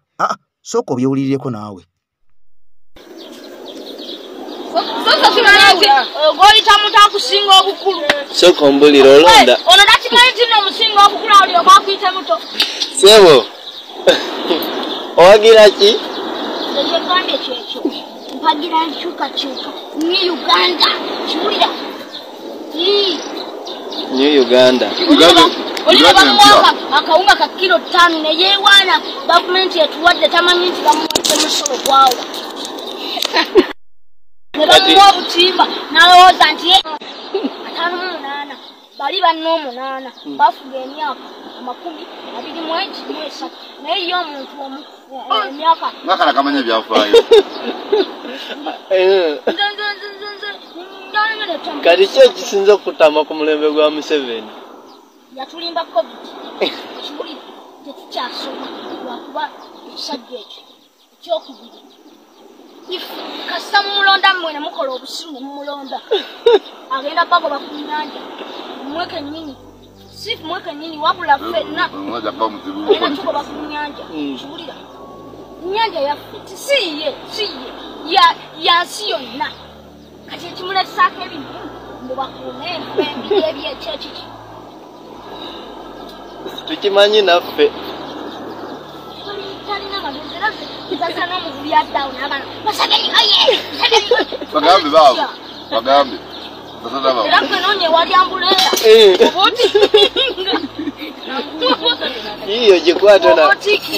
sooka obyewulirireko naawe. Ogoyita muto akusinga obukulu. Sooka ombulire olonda. Ono takimanyi nti nno omusinga obukulu alyoke akuyite muto. Ssebo, owagira ki? Ekyo gambye kyekyo. Mpagira nkyukakyuka. New Uganda. Kiwulira. New Uganda. Olina bamuwa akawunga ka kilo 5 ne yeewaana gavumenti etuwadde tamanyi nti bamuwadde musolo gwawa. Ne bamuwa obutimba n'alowooza nti 58 bali banna 8 bafuga emyaka 23 naye ye omuntu omu emyaka ngakala kamanya ebyafaayo. Kati ki ekisinza okutama ku mulembe gwa Museveni? Yatulimba COVID. Kiwulira tetukyasoma lwakuba ekisajja ekyo. Ekyokubiri, kasita mumulonda mmwe ne mukola obusiru ne mumulonda agenda bagoba ku nnyanja mmwe kennyini, si mmwe kennyini wabula ffenna agenda tugoba ku nnyanja. Kiwulira nnyanja yaffe si ye, si ye ya nsi yonna. Kati ekimuleesaako ebintu mbu bakuume enkuba embi ebyekiki tukimanyi naffe. Talina magezi era kitasa n'omuvubi addawo n'abaana Museveni oye! Bagambe baabo, bagambe. Era ffe noonye wali ambuleera.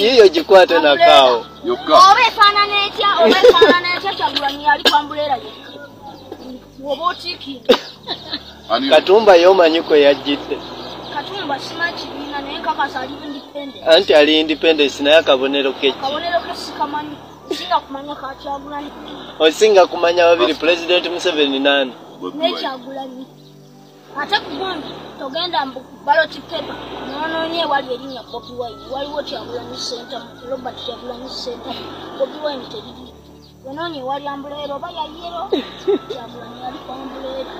Yiyo gikwate nakaawo. Oba efaanana etya, oba efaanana etya, Kyagulanyi yali ku ambuleera yekka. Oba otiikinga. Katumba y'omanyi kwe yajjidde. Katumba simanyi kibiina naye nkakasa ali independence. Anti ali independence naye akabonero ke ki? Akabonero ke sikamanyi. Osinga kumanya ka Kyagulanyi. Osinga kumanya babiri, Pulezidenti Museveni nani? Ne Kyagulanyi. Ate ku gundi togenda mu ballot paper n'onoonye ewali erinnya Bobi Wine. Waliwo Kyagulanyi Ssentamu, Robert Kyagulanyi Ssentamu. Bobi Wine teriri. Onoonye ewali ambuleera oba ya yellow, Kyagulanyi ali ku ambuleera.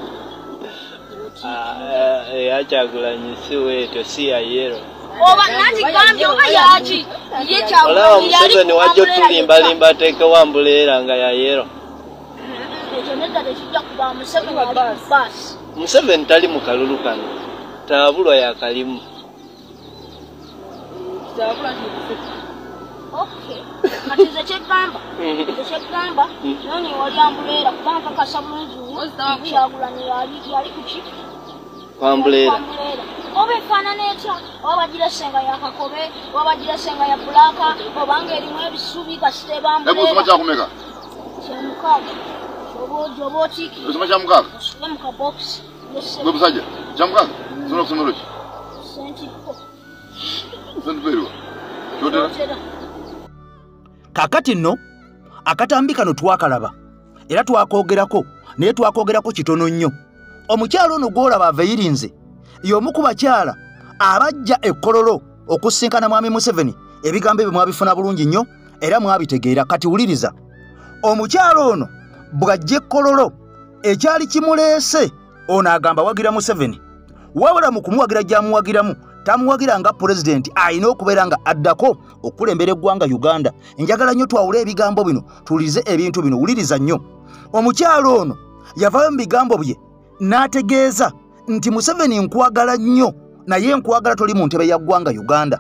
Eya Kyagulanyi si weetyo, si ya yellow. Oba nanti gambye oba yaki? Ye Olaba Kyagulanyi yali Museveni ku wajja ambuleera yekka. otulimbalimba ateekewo ambuleera nga ya yellow. Ekyo nedda tekijja kuba Museveni ali ku baasi. Museveni tali mu kalulu kano, Taabulwa yakalimu. Okay. Kati nze kyegamba, nze kyegamba noonye wali ambuleera kuba nkakasa bulungi nnyo Kyagulanyi yali ku ki? Kwambuleera. Oba efaanana etya, oba bagirese nga ya kakobe, oba bagirese nga ya bulaaka, obanga erimu ebisubi kasita eba ambuleera. Osoma kyakumeka? Kyamukaaga. Oba otiikira. Osoma kyamukaaga? Osule mu kabokisi. Gwe musajja, kyamukaaga? Osoma ku ssomero ki? Sentipo. Sentipo eriwa? Kyotera? Kaakati nno akatambi kano twakalaba era twakoogerako, naye twakoogerako kitono nnyo. Omukyala ono gw'olaba aveeyirinze y'omu ku bakyala abajja e Kololo okusinkana Mwami Museveni. Ebigambo ebyo mwabifuna bulungi nnyo era mwabitegeera. Kati wuliriza, omukyala ono bw'ajja e Kololo ekyali kimuleese ono agamba wagira Museveni, wabula mu kumuwagira gy'amuwagiramu tamuwagira nga pulezidenti alina okubeera nga addako okukulembera eggwanga Uganda. Njagala nnyo twawule ebigambo bino, tuwulirize ebintu bino. Wuliriza nnyo. Omukyala ono yavaayo mu bigambo bye n'ategeeza nti Museveni nkwagala nnyo, naye nkwagala toli mu ntebe ya ggwanga Uganda,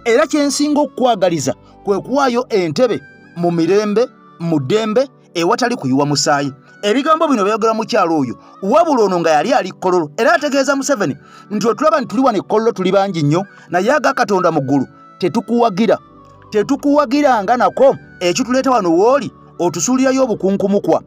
era kye nsinga okukwagaliza kwe kuwaayo entebe mu mirembe, mu ddembe ewatali kuyiwa musaayi. Ebigambo bino byayogera mukyalo oyo, wabula ono nga yali ali Kololo, era ategeeza Museveni nti otulaba nti tuli wano e Kololo tuli bangi nnyo, naye aga Katonda mu ggulu tetukuwagira, tetukuwagiranga nako. Ekituleeta wano wooli otusuulirayo obukunkumukwa,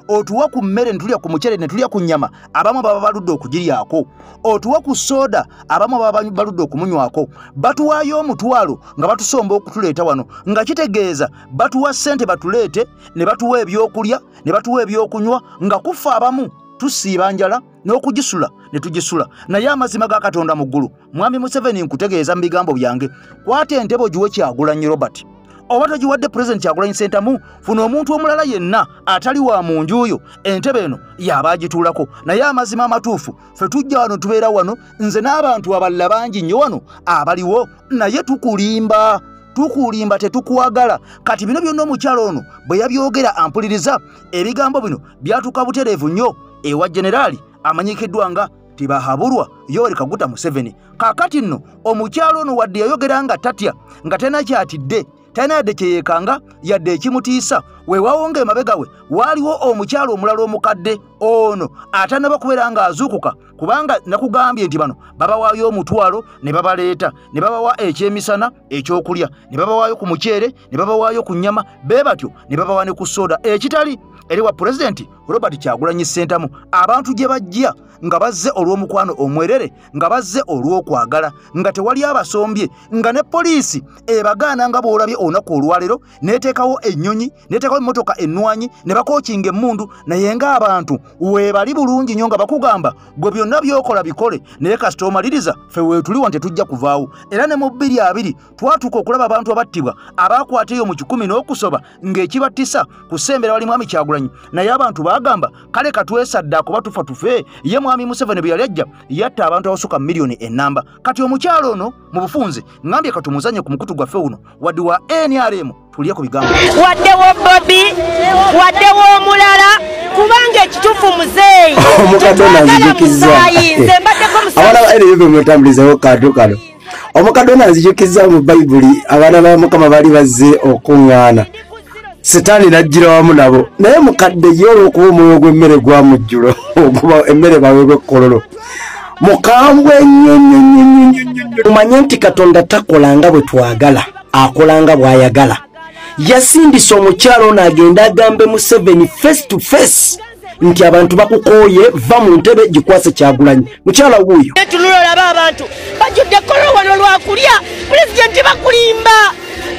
otuwa ku mmere ne tulya ku mucere ne tulya ku nnyama, abamu baba baludde okugiryako, otuwa ku soda, abamu baba baludde okumunywako, batuwaayo omutwalo nga batusomba okutuleeta wano, nga kitegeeza batuwa ssente batuleete ne batuwa ebyokulya ne batuwa ebyokunywa, nga kufa abamu tusiiba njala n'okugisula ne tugisula. Naye amazima ga Katonda mu ggulu, Mwami Museveni nkutegeeza mu bigambo byange, kwata entebe ogiwe Kyagulanyi Robert, oba togiwadde Pulezidenti Kyagulanyi Ssentamu, funa omuntu omulala yenna atali wa mu nju yo, entebe eno y'aba agituulako. Naye amazima amatuufu, ffe tujja wano tubeera wano, nze n'abantu abalala bangi nnyo wano abaliwo, naye tukulimba, tukulimba, tetukwagala. Kati bino byonna omukyalo ono bwe yabyogera ampuliriza, ebigambo bino byatuuka butereevu nnyo ewa Generaali amanyikiddwa nga Tibahaburwa Yoweri Kaguta Museveni. Kaakati nno omukyalo ono wadde yayogera nga tatya, nga talina kyatidde, talina yadde kyeyeekanga yadde ekimutiisa, weewaawo ng'emabega we waaliwo omukyalo omulala omukadde ono atannaba kubeera ng'azuukuka, kubanga nakugambye nti bano babawaayo omutwalo ne babaleeta, ne babawa ekyemisana ekyokulya, ne babawaayo ku muceere, ne babawaayo ku nnyama, be batyo ne babawa ne ku soda, ekitali eri wa Pulezidenti Robert Kyagulanyi Ssentamu. Abantu gye bajja nga bazze olw'omukwano omwerere, nga bazze olw'okwagala, nga tewali abasombye, nga ne poliisi ebagaana nga bw'olabye olunaku olwaleero n'eteekawo ennyonyi, n'eteekawo emmotoka ennwanyi, ne bakookinga emmundu, naye ng'abantu weebali bulungi nnyo nga bakugamba gwe byonna by'okola bikole, naye kasita omaliriza ffe weetuli wano tetujja kuvaawo. Era ne mu 2020 twatuuka okulaba abantu abattibwa abaakwata eyo mu 10 n'okusoba ng'ekibattisa kusembera wali Mwami Kyagulanyi, naye abantu baagamba kale katwesadde akuba tufa tufe. Ye Mwami Museveni bwe yali ajja yatta abantu abasukka miliyoni 1. Kati omukyalo ono mu bufunze ngambye katumuzanye ku mukutu gwaffe uno wadde wa NRM tulye ku bigambo, waddewo Bobi, waddewo omulala, kubanga ekituufu muzeeyi omukadde ono anzijukizza abaana ba NUP mutambulizewo kantu kano. Omukadde ono anzijukizza mu Bayibuli, abaana ba Mukama baali bazze okuŋŋaana, Setaani n'ajjira wamu nabo, naye mukadde ye olw'okuba omwoyo gw'emmere gwamujjulo, okuba emmere baweebwa ekkololo, mukambwe nnyo nnyo nnyo nnyo nnyo. Mumanye nti Katonda takola nga bwe twagala, akola nga bw'ayagala. Yasindisa omukyalo ono agende agambe Museveni face to face nti abantu bakukooye, va mu ntebe gikwase Kyagulanyi. Mukyala wuuyo tunula olaba abantu bajjudde Kololo wano lwakulya. Pulezidenti bakulimba,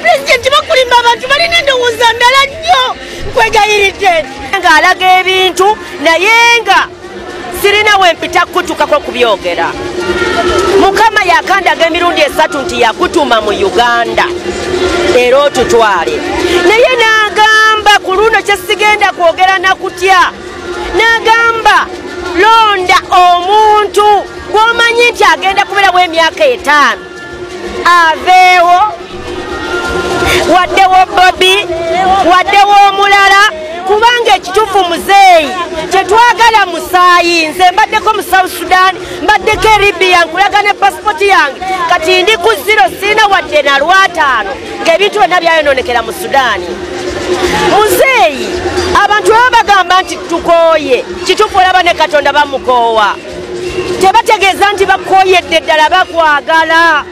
Pulezidenti bakulimba, abantu balina endowooza ndala nnyo. Nkwegayiridde ng'alaga ebintu naye nga sirina we mpita kutukako kubyogera. Mukama yakandaga emirundi 3 nti yakutuma mu Uganda era otutwale, naye n'agamba ku luno kye sigenda kwogera nakutya, n'agamba londa omuntu gw'omanyi nti agenda kubeerawo emyaka 5 aveewo, waddewo Bobi, waddewo omulala, kubanga ekituufu muzeeyi tetwagala musaayi. Nze mbaddeko mu South Sudan, mbaddeko e Libya, nkulaga ne pasipoti yange, kati ndi ku 0 sirina wadde na 5 ng'ebintu byonna byayonoonekera mu Sudaani. Muzeeyi abantu baba bagamba nti tukooye, kituufu olaba ne Katonda bamukoowa, tebategeeza nti bakooyedde ddala, bakwagala,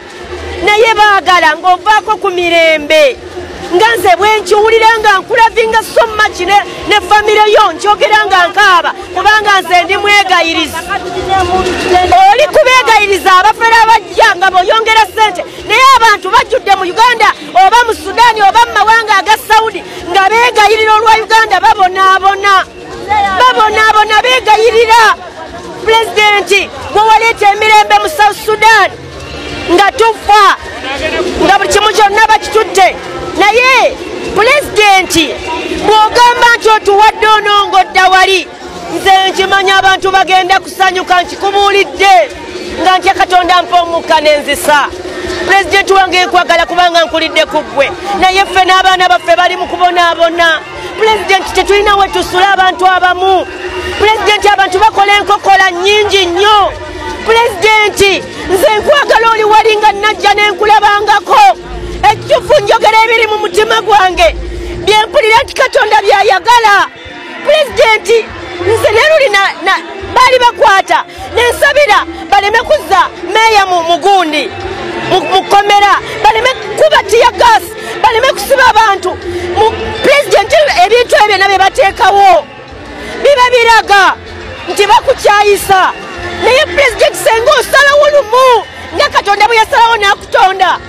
naye baagala ng'ovaako ku mirembe. Nga nze bwe nkiwulira nga nkulavinga so much ne famire yo, nkyogera nga nkaaba, kubanga nze ndi mwegayirizi. Oli kubeegayiriza abafere abajja nga bw'oyongera ssente, naye abantu bajjudde mu Uganda oba mu Sudaani oba mu mawanga aga Saudi nga beegayirira olwa Uganda, babonaabona, babonaabona, beegayirira. Pulezidenti gwe waleeta emirembe mu South Sudan nga tufa, nga buli kimu kyonna bakitutte, naye Pulezidenti bw'ogamba nti otuwadde ono ng'odda wali, nze nkimanya abantu bagenda kusanyuka, nkikubuulidde nga ntya Katonda mpa omukka n'enzisa. Pulezidenti wange nkwagala kubanga nkulidde ku ggwe, naye ffe n'abaana baffe bali mu kubonaabona. Pulezidenti tetulina we tusula abantu abamu. Pulezidenti abantu bakola enkokola nnyingi nnyo. Pulezidenti nze nkwagala oli wali nga najja ne nkulabangako. Ekituufu njogera ebiri mu mutima gwange, bye mpulira nti Katonda Kyayagala pulezidenti nze neruli baali bakwata nensabira baleme kuzza meeya mu mugundi mukomera, baleme kuba tear gas, baleme kusiba abantu. Pulezidenti ebintu ebyo nabyo bateekawo biba biraga nti bakukyayisa, naye pulezidenti senga osalawo lumu nga Katonda bwe yasalawo n'akutonda.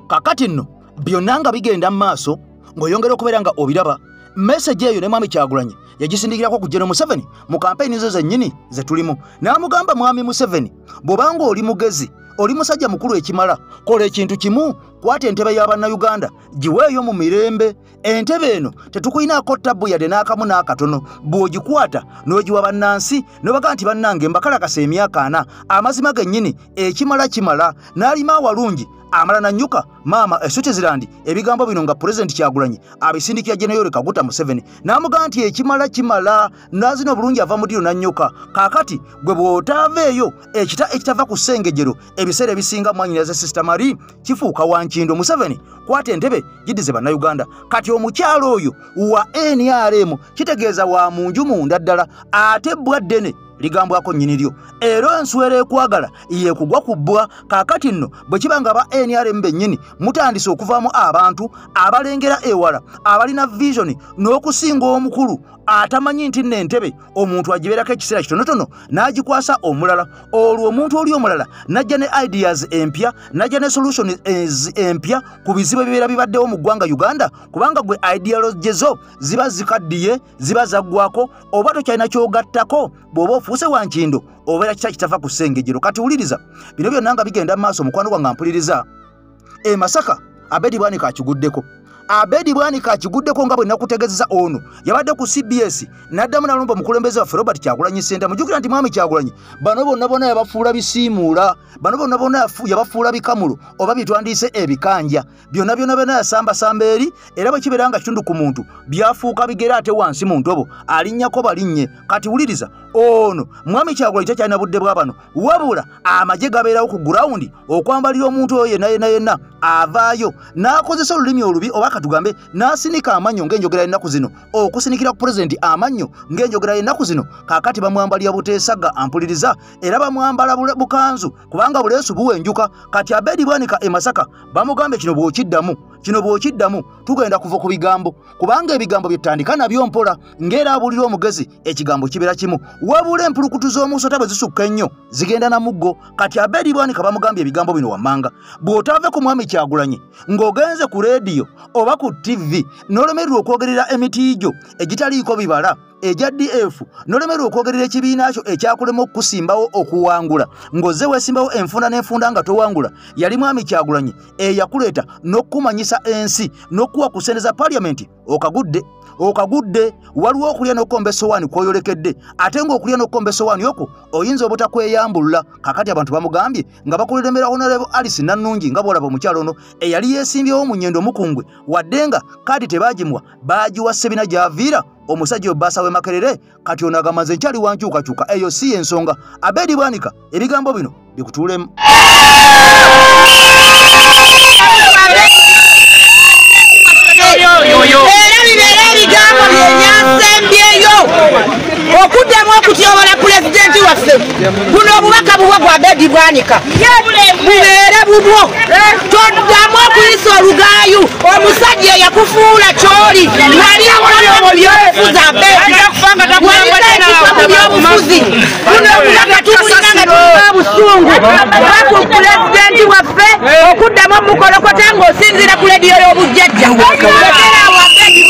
Kakati nno byonna nga bigenda mu maaso ng'oyongera okubeera nga obiraba. Message eyo ne Mwami Kyagulanyi yagisindikirako ku General Museveni mu kampeyini zo zennyini ze tulimu, n'amugamba Mwami Museveni, bw'obanga oli mugezi, oli musajja mukulu ekimala, kola ekintu kimu, kwata entebe y'Abannayuganda giweeyo mu mirembe. Entebe eno tetukuyinaako tabbu yadde n'akamu n'akatono, bw'ogikwata n'ogiwa bannansi n'obaga nti bannange mbakalakasa emyaka 4, amazima gennyini ekimala kimala, n'alima awalungi amala nannyuka maama e Switzerland. Ebigambo bino nga Pulezidenti Kyagulanyi abisindikira General Kaguta Museveni n'amugamba nti ekimala kimala, n'azina obulungi ava mu ddiro nannyuka. Kaakati gwe bw'otaaveeyo ekita ekitava ku ssengejero ebiseera ebisinga mwannyinaze Sister Marie kifuuka wankindo. Museveni kwata entebe giddize Bannayuganda. Kati omukyalo oyo wa NRM kitegeeza wa mu nju munda ddala, ate bbwa ddene ligambwako nnyini lyo, era enswera ekwagala yekugwa ku bbwa. Kaakati nno bwe kiba nga ba NRM bennyini mutandise okuvaamu abantu abalengera ewala, abalina vision n'okusinga omukulu atamanyi nti nno entebe omuntu agibeerako ekiseera kitonotono n'agikwasa omulala, olwo omuntu oli omulala n'ajja ne ideas empya, n'ajja ne solution empya ku bizibu ebibeera bibaddewo mu ggwanga Uganda, kubanga gwe ideology zo ziba zikaddiye, ziba zaggwako, oba tokyalina ky'ogattako. Bw'oba ofuuse wankindo obeera kita kitava ku ssengejero. Kati wuliriza bino byonna nga bigenda mu maaso, mukwano gwange mpuliriza. E Masaka Abedi Bwanika akiguddeko, Abedi Bwanika akiguddeko nga bwe nakutegeezeza. Ono yabadde ku CBS n'addamu n'alumba omukulembeze waffe Robert Kyagulanyi Ssentamu. Mujjukira nti Mwami Kyagulanyi bano bonna bonna yabafuula bisiimuula, bano bonna bonna yabafuula bikamulo oba bitwandiise ebikanja, byonna byonna byonna yasambasamba eri, era bwe kibeera nga kitundu ku muntu byafuuka bigere ate wansi mu ntobo alinnyako balinnye. Kati wuliriza ono Mwami Kyagulanyi takyalina budde bwa bano, wabula amagye gabeerawo ku gurawundi okwambalira omuntu oyo yenna yenna yenna avaayo n'akozesa olulimi olubi, oba katugambe n'asinika amannyo ng'enjogera y'ennaku zino, okusinikira ku pulezidenti amannyo ng'enjogera y'ennaku zino. Kaakati bamwambalira buteesaga ampuliriza, era bamwambala bukanzu kubanga buleesu buwenjuka. Kati Abedi Bwanika e Masaka bamugambye kino bw'okiddamu, kino bw'okiddamu tugenda kuva ku bigambo, kubanga ebigambo byetandika nabyo mpola ng'era abuulira omugezi ekigambo kibeera kimu, wabula empulukutu z'omusota bwe zisukka ennyo zigenda na muggo. Kati Abedi Bwanika bamugambye ebigambo bino wammanga, bw'otaave ku Mwami Kyagulanyi ng'ogenze ku leediyo oba ku TV n'olemererwa okwogerera emiti gyo egitaliiko bibala egya DF, n'olemererwa okwogerera ekibiina kyo ekyakulema okusimbawo okuwangula, ng'ozze weesimbawo enfunda n'enfunda nga towangula. Yali Mwami Kyagulanyi eyakuleeta n'okumanyisa ensi n'okuwa ku ssente za Paliamenti, okagudde okagudde. Waliwo okulya n'okukomba essowaani kw'oyolekedde, ate ng'okulya n'okukomba essowaani okwo oyinza obutakweyambulula. Kakati abantu bamugambye nga bakulembera Honorable Alice Nannungi, nga bw'olaba omukyalo ono eyali yeesimbyewo mu Nyendo Mukungwe, wadde nga kaadi tebaagimuwa, baagiwa Ssebina gy'aviira omusajja obbaasa w'e Makerere. Kati ono agamba nze nkyali wankyukakyuka, eyo si y'ensonga. Abedi Bwanika ebigambo bino bikutuulemu. Era bibeera ebigambo byenyansembyeyo okuddamu okutyobola pulezidenti waffe. Buno obubaka bubwo bwa Abedi Bwanika bubeere bubwo, toddamu okuyisa olugaayu omusajja eyakufuula ky'oli. Wali mu byobufuzi Abedi, walina mu byobufuzi. Buno obubaka tubulina nga tulina obusungu baku pulezidenti waffe okuddamu omukolokota ng'osinziira ku leediyo y'obujjajja. Lekera awo Abedi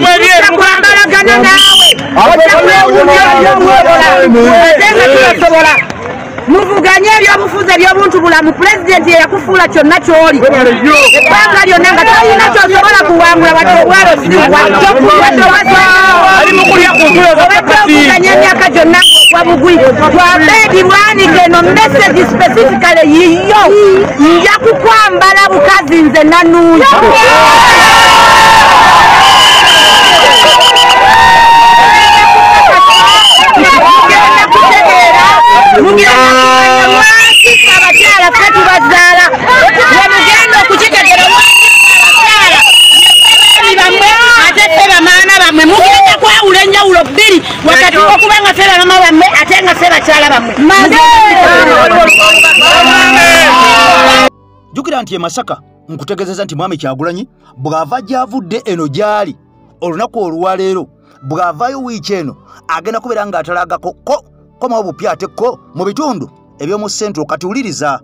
Bwanika, kwambalagana naawe ate nga tubasobola muvuganye ebyobufuzi ebyobuntu bulamu. Pulezidenti yeyakufuula kyonna ky'oli ebbanga lyonna nga tolina kyosobola kuwangula wadde obwalo siobadde emyaka gyonna ng'ogwa bugwi. Twabedi Bwanika eno message specifically yiyo, nja kukwambala bukazi nze Nannungi. Mugenda kutegeera, mugenda kumanya lwaki abakyala ffe tubazaala. Jjukira nti e Masaka nkutegeezezza nti Mwami Kyagulanyi bw'ava gy'avudde eno gy'ali olunaku olwaleero, bw'avaayo wiiki eno agenda kubeera ng'atalagako ko komawo bupya ate ko mu bitundu eby'omu Central. Kati wuliriza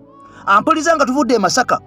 ampuliza nga tuvudde e Masaka,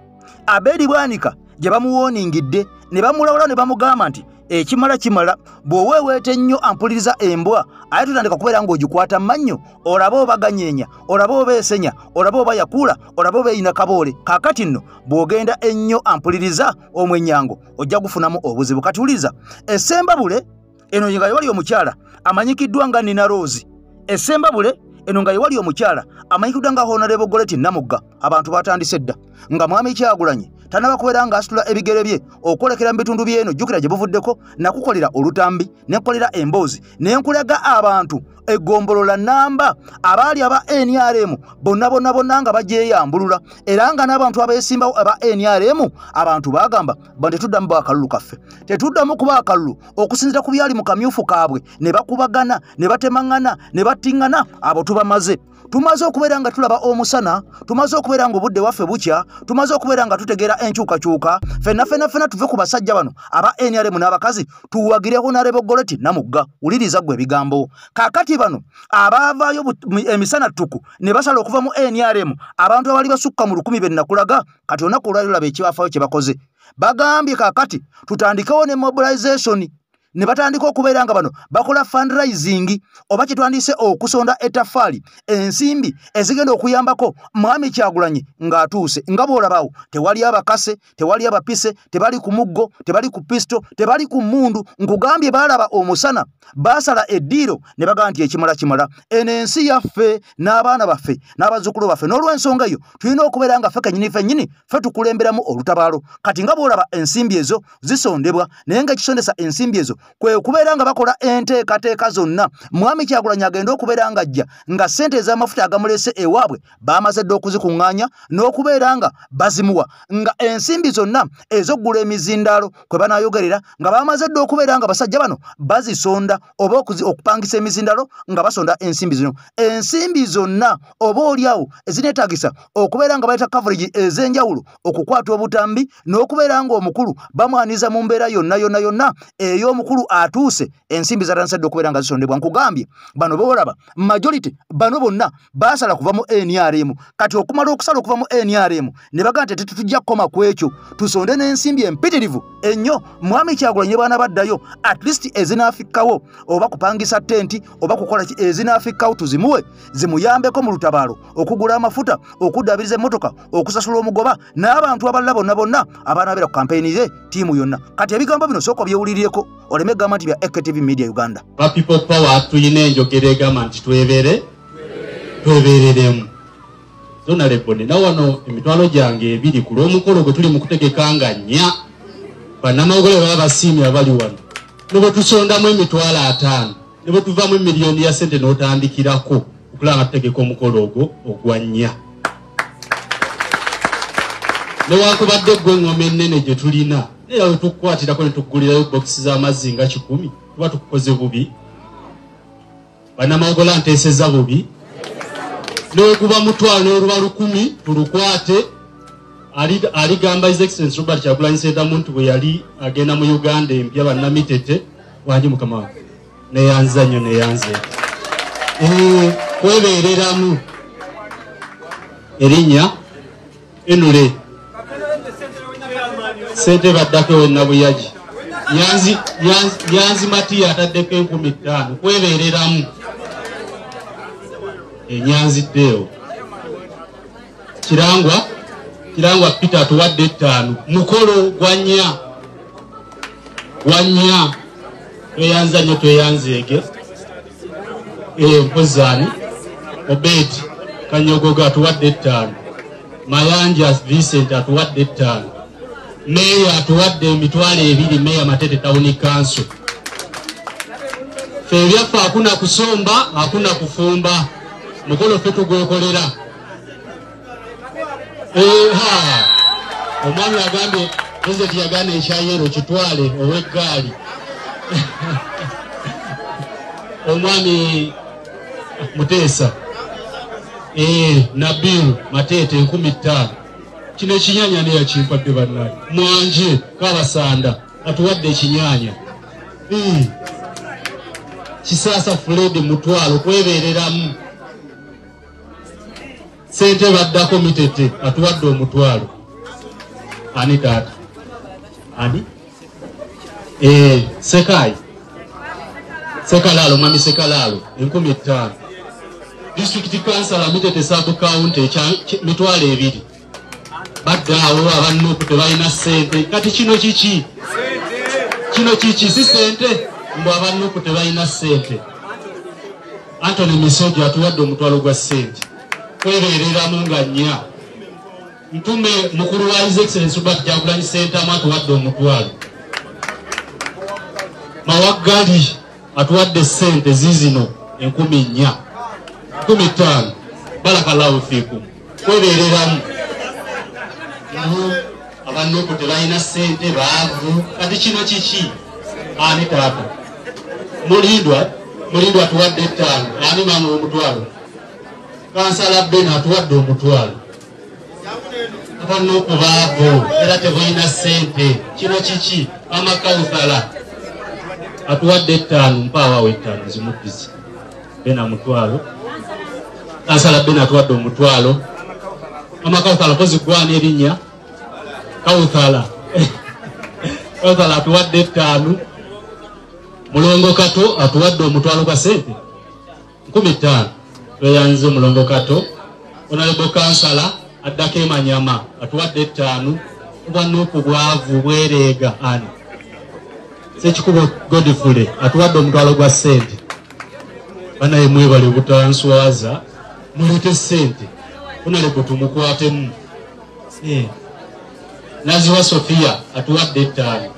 Abedi Bwanika gye bamuwooningidde ne bamulawula ne bamugamba nti ekimala kimala, bw'oweeweeta ennyo ampuliriza embwa aye tutandika kubeera ng'ogikwata mannyo, olaba oba ganyeenya, olaba oba esenya, olaba oba yakula, olaba oba eyina kaboole. Kaakati nno bw'ogenda ennyo ampuliriza omwennyango ojja gufunamu obuzibu. Kati wuliriza essembabule eno nga yewali omukyala amanyikiddwa nga Nina Rose, essembabule eno nga yewali omukyala amanyikiddwa nga Honorable Goreti Namugga. Abantu batandise dda nga Mwami Kyagulanyi tanaba kubeera ng'asitula ebigere bye okwolekera mu bitundu by'eno. Jjukira gye buvuddeko nakukolera olutambi, ne nkolera emboozi, ne nkulaga abantu eggombolola namba abaali aba NRM bonna bonna bonna nga bagyeyambulula, era nga n'abantu abeesimbawo aba NRM abantu baagamba ba tetuddamu kuba akalulu kaffe, tetuddamu kuba akalulu okusinziira ku byali mu kamyufu kaabwe, ne bakubagana ne batemaŋŋana ne battiŋŋana. Abo tubamaze, tumaze okubeera nga tulaba omusana, tumaze okubeera nga obudde waffe bukya, tumaze okubeera nga tutegeera enkyukakyuka. Ffenna ffenna ffenna tuve ku basajja bano aba NRM n'abakazi, tuwagire Honorable Goreti Namugga. Wuliriza ggwe ebigambo. Kaakati bano abaavaayo emisana ttuku ne basala okuva mu NRM, abantu abali basukka mu 1000 be nakulaga, kati olunaku olwaleero laba ekibafaayo kye bakoze. Bagambye kaakati tutandikewo ne mobilization, ne batandika okubeera nga bano bakola fundraising oba kyetwandiise okusonda ettaffaali, ensimbi ezigenda okuyambako Mwami Kyagulanyi ng'atuuse. Nga bw'olabawo tewali abakase, tewali abapise, tebali ku muggo, tebali ku pisto, tebali ku mmundu. Nkugambye baalaba omusana, baasala eddiiro ne bagamba nti ekimala kimala, eno ensi yaffe n'abaana baffe n'abazzukulu baffe. N'olw'ensonga eyo tulina okubeera nga ffe kennyini ffennyini ffe tukulemberamu olutabaalo. Kati nga bw'olaba ensimbi ezo zisondebwa, naye ng'ekisondesa ensimbi ezo kwe kubeera nga bakola enteekateeka zonna. Mwami Kyagulanyi agenda okubeera nga ajja nga ssente ez'amafuta agamuleese ewaabwe baamaze dda okuzikuŋŋaanya n'okubeera nga bazimuwa, nga ensimbi zonna ez'oggula emizindaalo kwe banaayogerera nga baamaze dda okubeera nga basajja bano bazisonda oba okupangisa emizindaalo nga basonda ensimbi zino. Ensimbi zonna oba oliawo ezineetaagisa okubeera nga baleeta coverage ez'enjawulo, okukwata obutambi n'okubeera ng'omukulu bamwaniza mu mbeera yonna yonna yonna ey'omukulu atuuse, ensimbi zatandise dda okubeera nga zisondebwa. Nkugambye bano boolaba majority bano bonna baasala kuva mu NRM. Kati okumala okusala okuva mu NRM ne bagamba nti tetujja kukoma ku ekyo, tusonde n'ensimbi empitirivu ennyo Mwami Kyagulanyi baana baddayo at least ezinaafikkawo, oba kupangisa tenti oba kukola ki, ezinaafikkawo tuzimuwe zimuyambeko mu lutabaalo okugula amafuta, okuddaabiriza emmotoka, okusasula omugoba n'abantu abalala bonna bonna abanaabeera ku kampeyini ye ttiimu yonna. Kati ebigambo bino sooka obyewulirireko oleme gamba nti bya AKTV Media Uganda. Ba People Power tulina enjogera egamba nti twebereremu. Honorable, nina wano emitwalo gyange ebiri ku lw'omukolo gwe tuli mu kutegeka nga 4. Bannamawulire baba basiimye abali wano. Ne bwe tusondamu emitwalo 5, ne bwe tuvaamu emiliyoni ya ssente n'otandikirako okulaba nga tutegeka omukolo ogwo ogwa 4. Newankubadde ggwe engoma ennene gye tulina, naye we tukukwatirako ne tukugulirayo bokisi z'amazzi nga 100, tuba tukukoze bubi. Bannamawulire nteesezza bubi. N'oguba mutwalo n'oluba 1000 tulukwate. Aligamba His Excellency Robert Kyagulanyi Ssentamu nti bwe yali agenda mu Uganda empya bannamitete wangi mukama wange neyanza nnyo neyanze kwebeereramu erinnya enule ssente baddako ewennabuyagi Nyanzi Matiya ataddeko 5000 kwebeereramu enyanzi ddeewo. Kirangwa Peter atuwadde 5 mukolo gwa 4 tweyanza nnyo tweyanzeege. Mpozaani Obed Kanyogoga atuwadde 5, Mayanja Vincent atuwadde 5, Meya atuwadde emitwalo 2, Meya Matete Town Council. Ffe ebyaffe hakuna kusomba hakuna kufumba, mukolo ffe tugwekolera. Omwami agambye Pulezidenti yagaana ekyayero kitwale ow'eggaali. Omwami Muteesa Nabiru Mateete 5000. Kino ekinyanya ne yakimpadde bannaye. Mwanje Kabasanda atuwadde ekinyanya. Kisasa Fred mutwalo kwebereramu. Sente baddako Mitete atuwadde omutwalo. Ani taata? Ani? Sekai. Sekalalo, mwami Sekalalo, 5,000. District Council Mitete Sub County 2,000. Badde awo abannuku tebalina ssente. Kati kino kiki? Kino kiki si ssente? Mbu abannuku tebalina ssente. Anthony Misojo atuwadde omutwalo gwa ssente. Kwebereramu nga 4. Mtume mukulu wa His Excellency Robert Kyagulanyi Ssentamu atuwadde omutwalo. Mawagali atuwadde ssente zizino 4,000. 5,000. Barakallahu fikum. Kwebereramu. Abannuku tebalina ssente baavu. Kati kino kiki? Ani taata? Mulindwa atuwadde 5. Ani mama omutwalo? Kansala Ben atuwadde omutwalo. Abannuku baavu era tebalina ssente. Kino kiki? Amakawutala atuwadde 5. Mpaawawo 5 zimuddize. Ben omutwalo. Kansala Ben atuwadde omutwalo. Amakawutala kozi gwana erinnya Kawutala. Kawutala atuwadde 5. Mulongo Kato atuwadde omutwalo gwa ssente 5,000. Tweyanze Mulongo Kato. Honorable Kansala addako Emanyama atuwadde 5. Obwannuku bwavu bwereega ani. Sekikubo Godfrey atuwadde omutwalo gwa ssente. Banaye mwebale obutanswaza, muleete ssente. Honorable tumukwatemu. Naziwa Sophia atuwadde 5.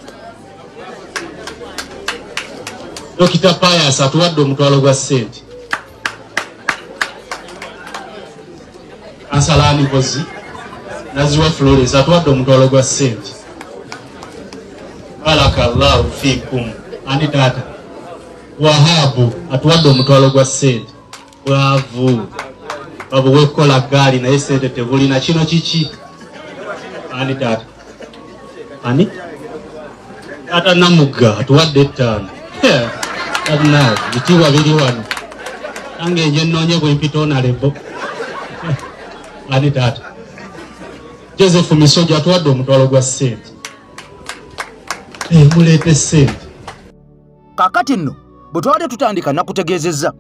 Dokita Pius atuwadde omutwalo gwa ssente. Kansala Nkozi Naziwa Florence atuwadde omutwalo gwa ssente. Barakallahu fikum. Ani taata? Wahabu atuwadde omutwalo gwa ssente. Bwavu. Babu wekola gaali naye ssente tebulina. Kino kiki? Ani taata? Ani? Taata Namugga atuwadde 5. Taata bitiibwa biri wano. Nange nje nnoonye bwe mpita onalebo. Ani taata? Joseph Misojo atuwadde omutwalo gwa ssente. Muleete ssente. Kaakati nno bwe twabadde tutandika nakutegeezezza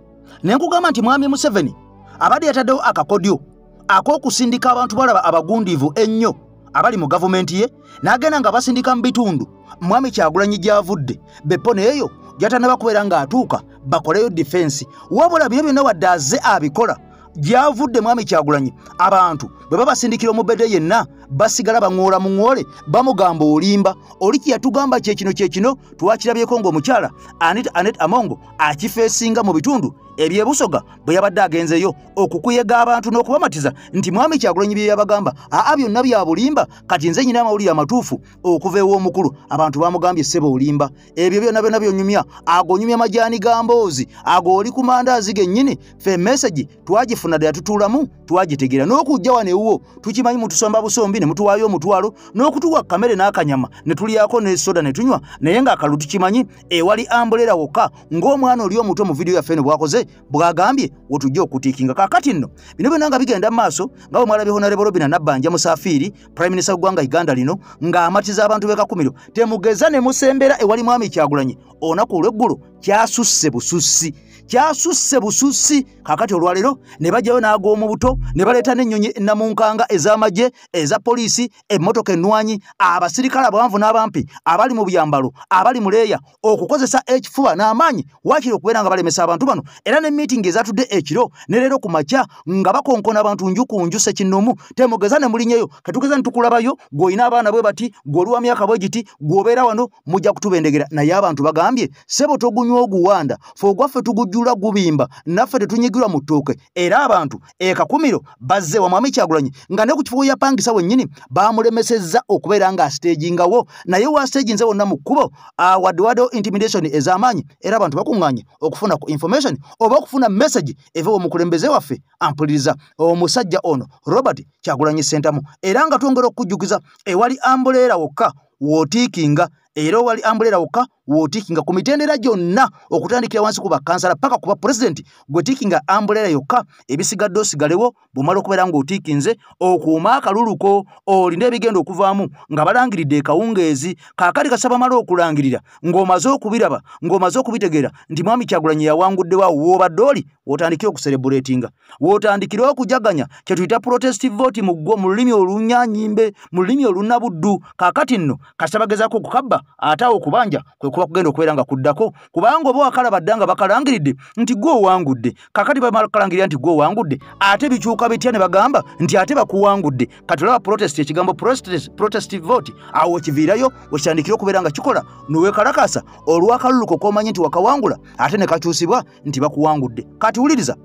ne nkugamba nti Mwami Museveni abadde yataddewo akakodyo ak'okusindika abantu balaba abagundiivu ennyo abali mu gavumenti ye, n'agenda nga basindika mu bitundu Mwami Kyagulanyi gy'avudde bepo neeyo gy'atannaba kubeera ng'atuuka bakoleyo difensi. Wabula bino byonna wadde azze abikola gy'avudde Mwami Kyagulanyi, abantu bwe babasindikira omubedde yenna basigala baŋŋoola muŋŋoole, bamugamba olimba. Oli kye yatugamba kye kino kye kino, twakirabyeko ng'omukyala Anita Anet Amongo akifeesinga mu bitundu ebyebusoga bwe yabadde agenzeyo okukuyega abantu n'okubamatiza nti Mwami Kyagulanyi bye yabagamba aa byonna bya bulimba, kati nze nyina amawulire amatuufu okuva ew'omukulu. Abantu bamugambye ssebo olimba, ebyo byonna byonna byonyumya, agonyumya majaani ga mboozi, ago oli ku mandaazi gennyini. Ffe message twagifuna ddala tutuulamu twagitegeera, n'okujja wano ewuwo tukimanyi mutusomba busombi ne mutuwaayo omutwalo n'okutuwa kamere n'akanyama ne tulyako ne soda ne tunywa, naye ng'akalulu tukimanyi ewali ambulera wokka ng'omwana oli omuto mu vidiyo yaffe eno bw'akoze bw'agambye wetujja okutiikinga. Kaakati nno bino byonna nga bigenda mu maaso nga bwe mwalabye Honorable Robina Nabbanja Musafiiri Prime Minister w'eggwanga Uganda lino ng'amatiza abantu b'e Kakumiro, temugeza ne musembera ewali Mwami Kyagulanyi olunaku olw'eggulo kyasusse bususi, kyasusse bususi. Kaakati olwaleero ne bajjayo n'ag'omu buto ne baleeta n'ennyonyi namunkanga ez'amagye, eza poliisi, emmotoka ennwanyi, abasirikale abawanvu n'abampi abali mu byambalo, abali mu leeya, okukozesa ekifuba n'amaanyi waakiri okubeera nga balemesa abantu bano. Era ne meeting ezatudde ekiro ne leero ku makya nga bakonkona abantu nju ku nju ssekinoomu, temugeza ne mulinnyeyo, ketugeza ne tukulabayo, gw'olina abaana bwe bati, gw'oli wa myaka bwe giti, gw'obeera wano, mujja kutubendegera. Naye abantu bagambye ssebo togunywa oguwanda, ffe ogwaffe tugujjula Ogujjula gubimba naffe tetunyigirwa mu ttooke. Era abantu ekakumiro bazze wa Mwami Kyagulanyi nga ne ku kifo yapangisa wennyini bamulemesezza okubeera nga stagingawo, naye wa staginze wonna mu kkubo wadde waddewo intimidation ez'amaanyi. Era abantu bakuŋŋaanye okufuna ku information oba okufuna message eva omukulembeze waffe ampuliriza omusajja ono Robert Kyagulanyi Ssentamu. Era nga twongera okujjukiza ewali ambuleera wokka wootiikinga, era owali ambuleera wokka wootiikinga ku mitendera gyonna okutandikira wansi ku bakansala paka ku bapulezidenti, gwe tiikinga ambuleera yokka, ebisigadde osigalewo. Bw'omala okubeera ng'otiikinze okuuma akaluluko olina ebigenda okuvaamu nga balangiridde ekawungeezi. Kaakati kasaba bamala okulangirira ng'omaze okubiraba ng'omaze okubitegeera nti Mwami Kyagulanyi yawanguddewo, awo w'obadde oli w'otandikire okuserebuletinga, w'otandikire okujaganya kye tuyita protest vote mu lulimi olunyanyimbe, mu lulimi olunnabuddu. Kaakati nno kasita bagezaako okukabba ate awo okubanja kwe kuba kugenda okubeera nga kuddako, kubanga oba wakalaba dda nga bakalangiridde nti gwe owangudde. Kaakati bamala okukalangirira nti gwe owangudde, ate bikyuka bitya ne bagamba nti ate bakuwangudde. Kati olaba protest, ekigambo protest vote awo kiviirayo wekitandikire okubeera nga kikola neweekalakasa olw'akaluluko k'omanyi nti wakawangula ate ne kakyusibwa nti bakuwangudde. Kati wuliriza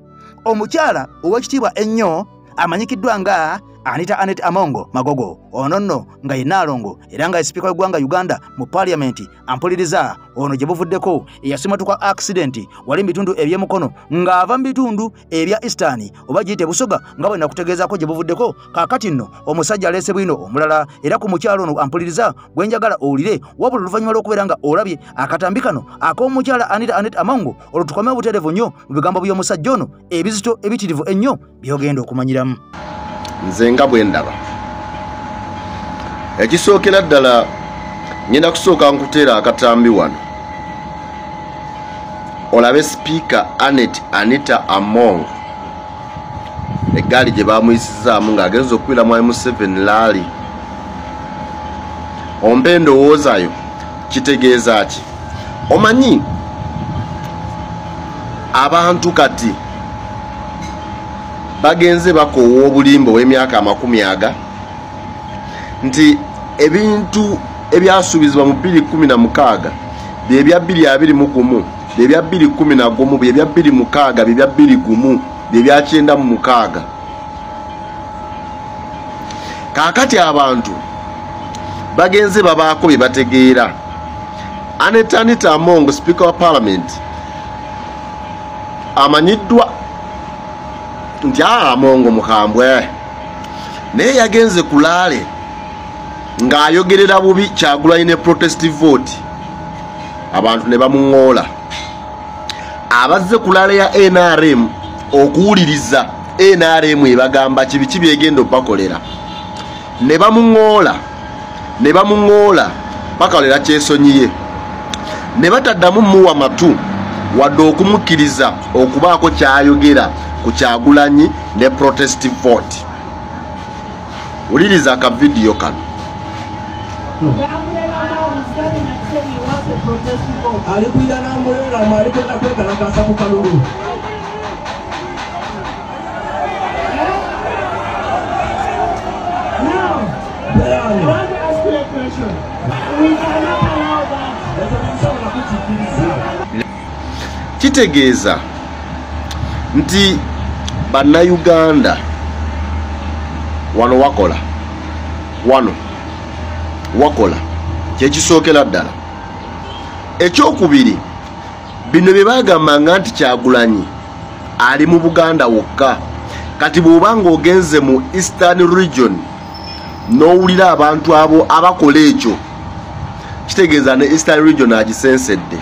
omukyala ow'ekitiibwa ennyo amanyikiddwa nga Anita Annet Amongo Magogo, ono nno nga ye Nnaalongo era nga ye sipiika w'eggwanga Uganda mu paaliyamenti ampuliriza, ono gye buvuddeko eyasimatuka accident wali mu bitundu eby'emukono ng'ava mu bitundu ebya Eastern oba giyite Busoga nga bwe nakutegeezaako gye buvuddeko. Kaakati nno omusajja aleese bwino omulala era ku mukyalo ono ampuliriza gwe njagala owulire, wabula oluvannyuma lw'okubeera nga olabye akatambi kano ak'omukyala Anita Annet Amongo, olwo tukome obutereevu nnyo mu bigambo by'omusajja ono ebizito ebitirivu ennyo by'ogenda okumanyiramu. Nze nga bwe ndaba ekisookera ddala ngenda kusooka nkuteera akatambi wano olabe sipiika Annet Anita Among eggaali gye baamuyisizaamu ng'agenza okubira Mwami Museveni laali. Ompe endowoozayo kitegeeza ki? Omanyi abantu kati bagenze bakoowa obulimba ow'emyaka 20 nti ebintu ebyasuubizibwa mu 2016 byebya 2021 byebya 2011 byebya 2006 byebya 2001 byebya 96. Kaakati abantu bagenze babaako bye bategeera. Annet Anita Among, Speaker wa Parliament, amanyiddwa nti Amongo mukambwe, naye yagenze kulaale ng'ayogerera bubi Kyagulanyi ne protest vote, abantu ne bamuŋŋoola. Abazze kulaale ya NRM okuwuliriza NRM ebagamba kibiki byegenda obbakolera, ne bamuŋŋoola ne bamuŋŋoola paka lera kyesonyiye, ne bataddamu muwa matu wadde okumukkiriza okubaako kyayogera ku Kyagulanyi ne protest vote. Wuliriza akavidiyo kano. Kitegeeza nti bannayuganda wano wakola, wano wakola kyekisookera ddala. Ekyokubiri, bino bye bagambanga nti Kyagulanyi ali mu Buganda wokka, kati bw'oba ng'ogenze mu Eastern Region n'owulira abantu abo abakola ekyo, kitegeeza ne Eastern Region agisensedde.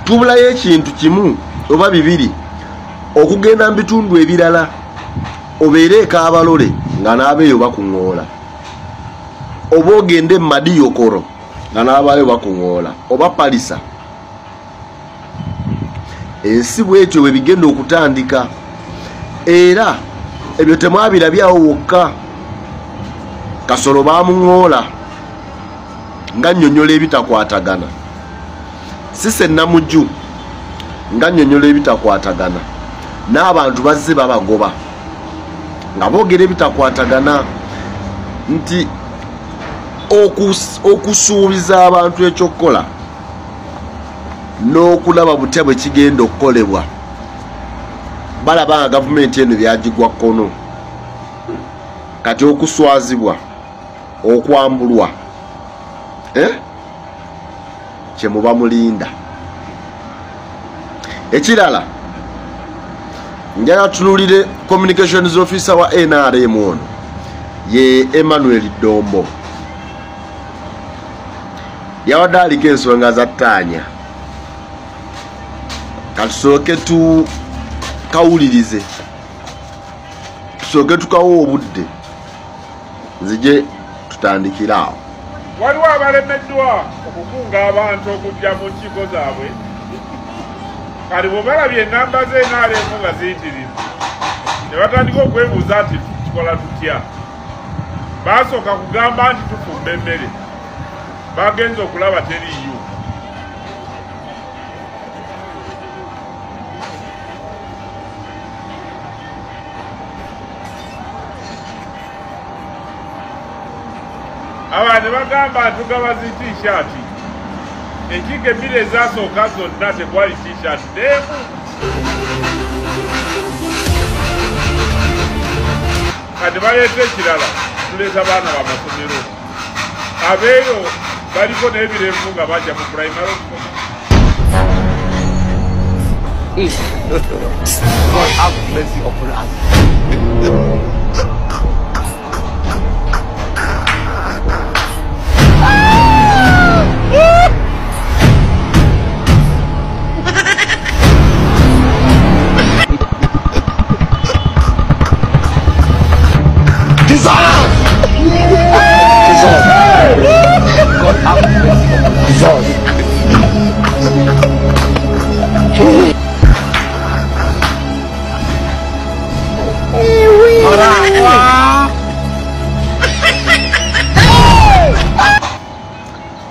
Tubulayo ekintu kimu oba bibiri okugenda mu bitundu ebirala obeere Ekabalole nga n'abeeyo bakuŋŋoola, oba ogende Madiyokoro nga n'abaayo bakuŋŋoola, oba Palisa. Ensi bwetyo bwe bigenda okutandika, era ebyo temwabirabyawo wokka. Kasolo baamuŋŋoola nga nnyonnyola ebitakwatagana, Sise Namujju nga nnyonnyola ebitakwatagana, n'abantu bazze babagoba nga boogera ebitakwatagana nti okusuubiza abantu ekyokukola n'okulaba butya bwe kigenda okukolebwa Balaba nga gavumenti eno byagigwa kkono. Kati okuswazibwa, okwambulwa, kye muba mulinda. Ekirala, njagala tunuulire communications officer wa NRM ono, ye Emmanuel Dombo. Yabadde aliko ensonga za ttaanya. Katusooke tukawulirize, tusooke tukawa obudde, nzije tutandikire awo. Waliwo abalemeddwa okukunga abantu okujja mu nkiiko zaabwe. Kati bwe balabye ennamba z'NRM nga ziyitirivu, ne batandika okwebuuza nti tukikola tutya. Baasooka kugamba nti tufumba emmere, bagenze okulaba teriiyo. Abantu bagamba tugaba zi t-shirt. Enkiiko ebbiri ezasooka zonna tekwali t-shirt n'emu. Kati baleeta ekirala, tuleeta baana b'amasomero. Abeeyo baliko n'ebirevu nga bajja mu pulayimale okusoma. God have mercy upon us. God have mercy upon us.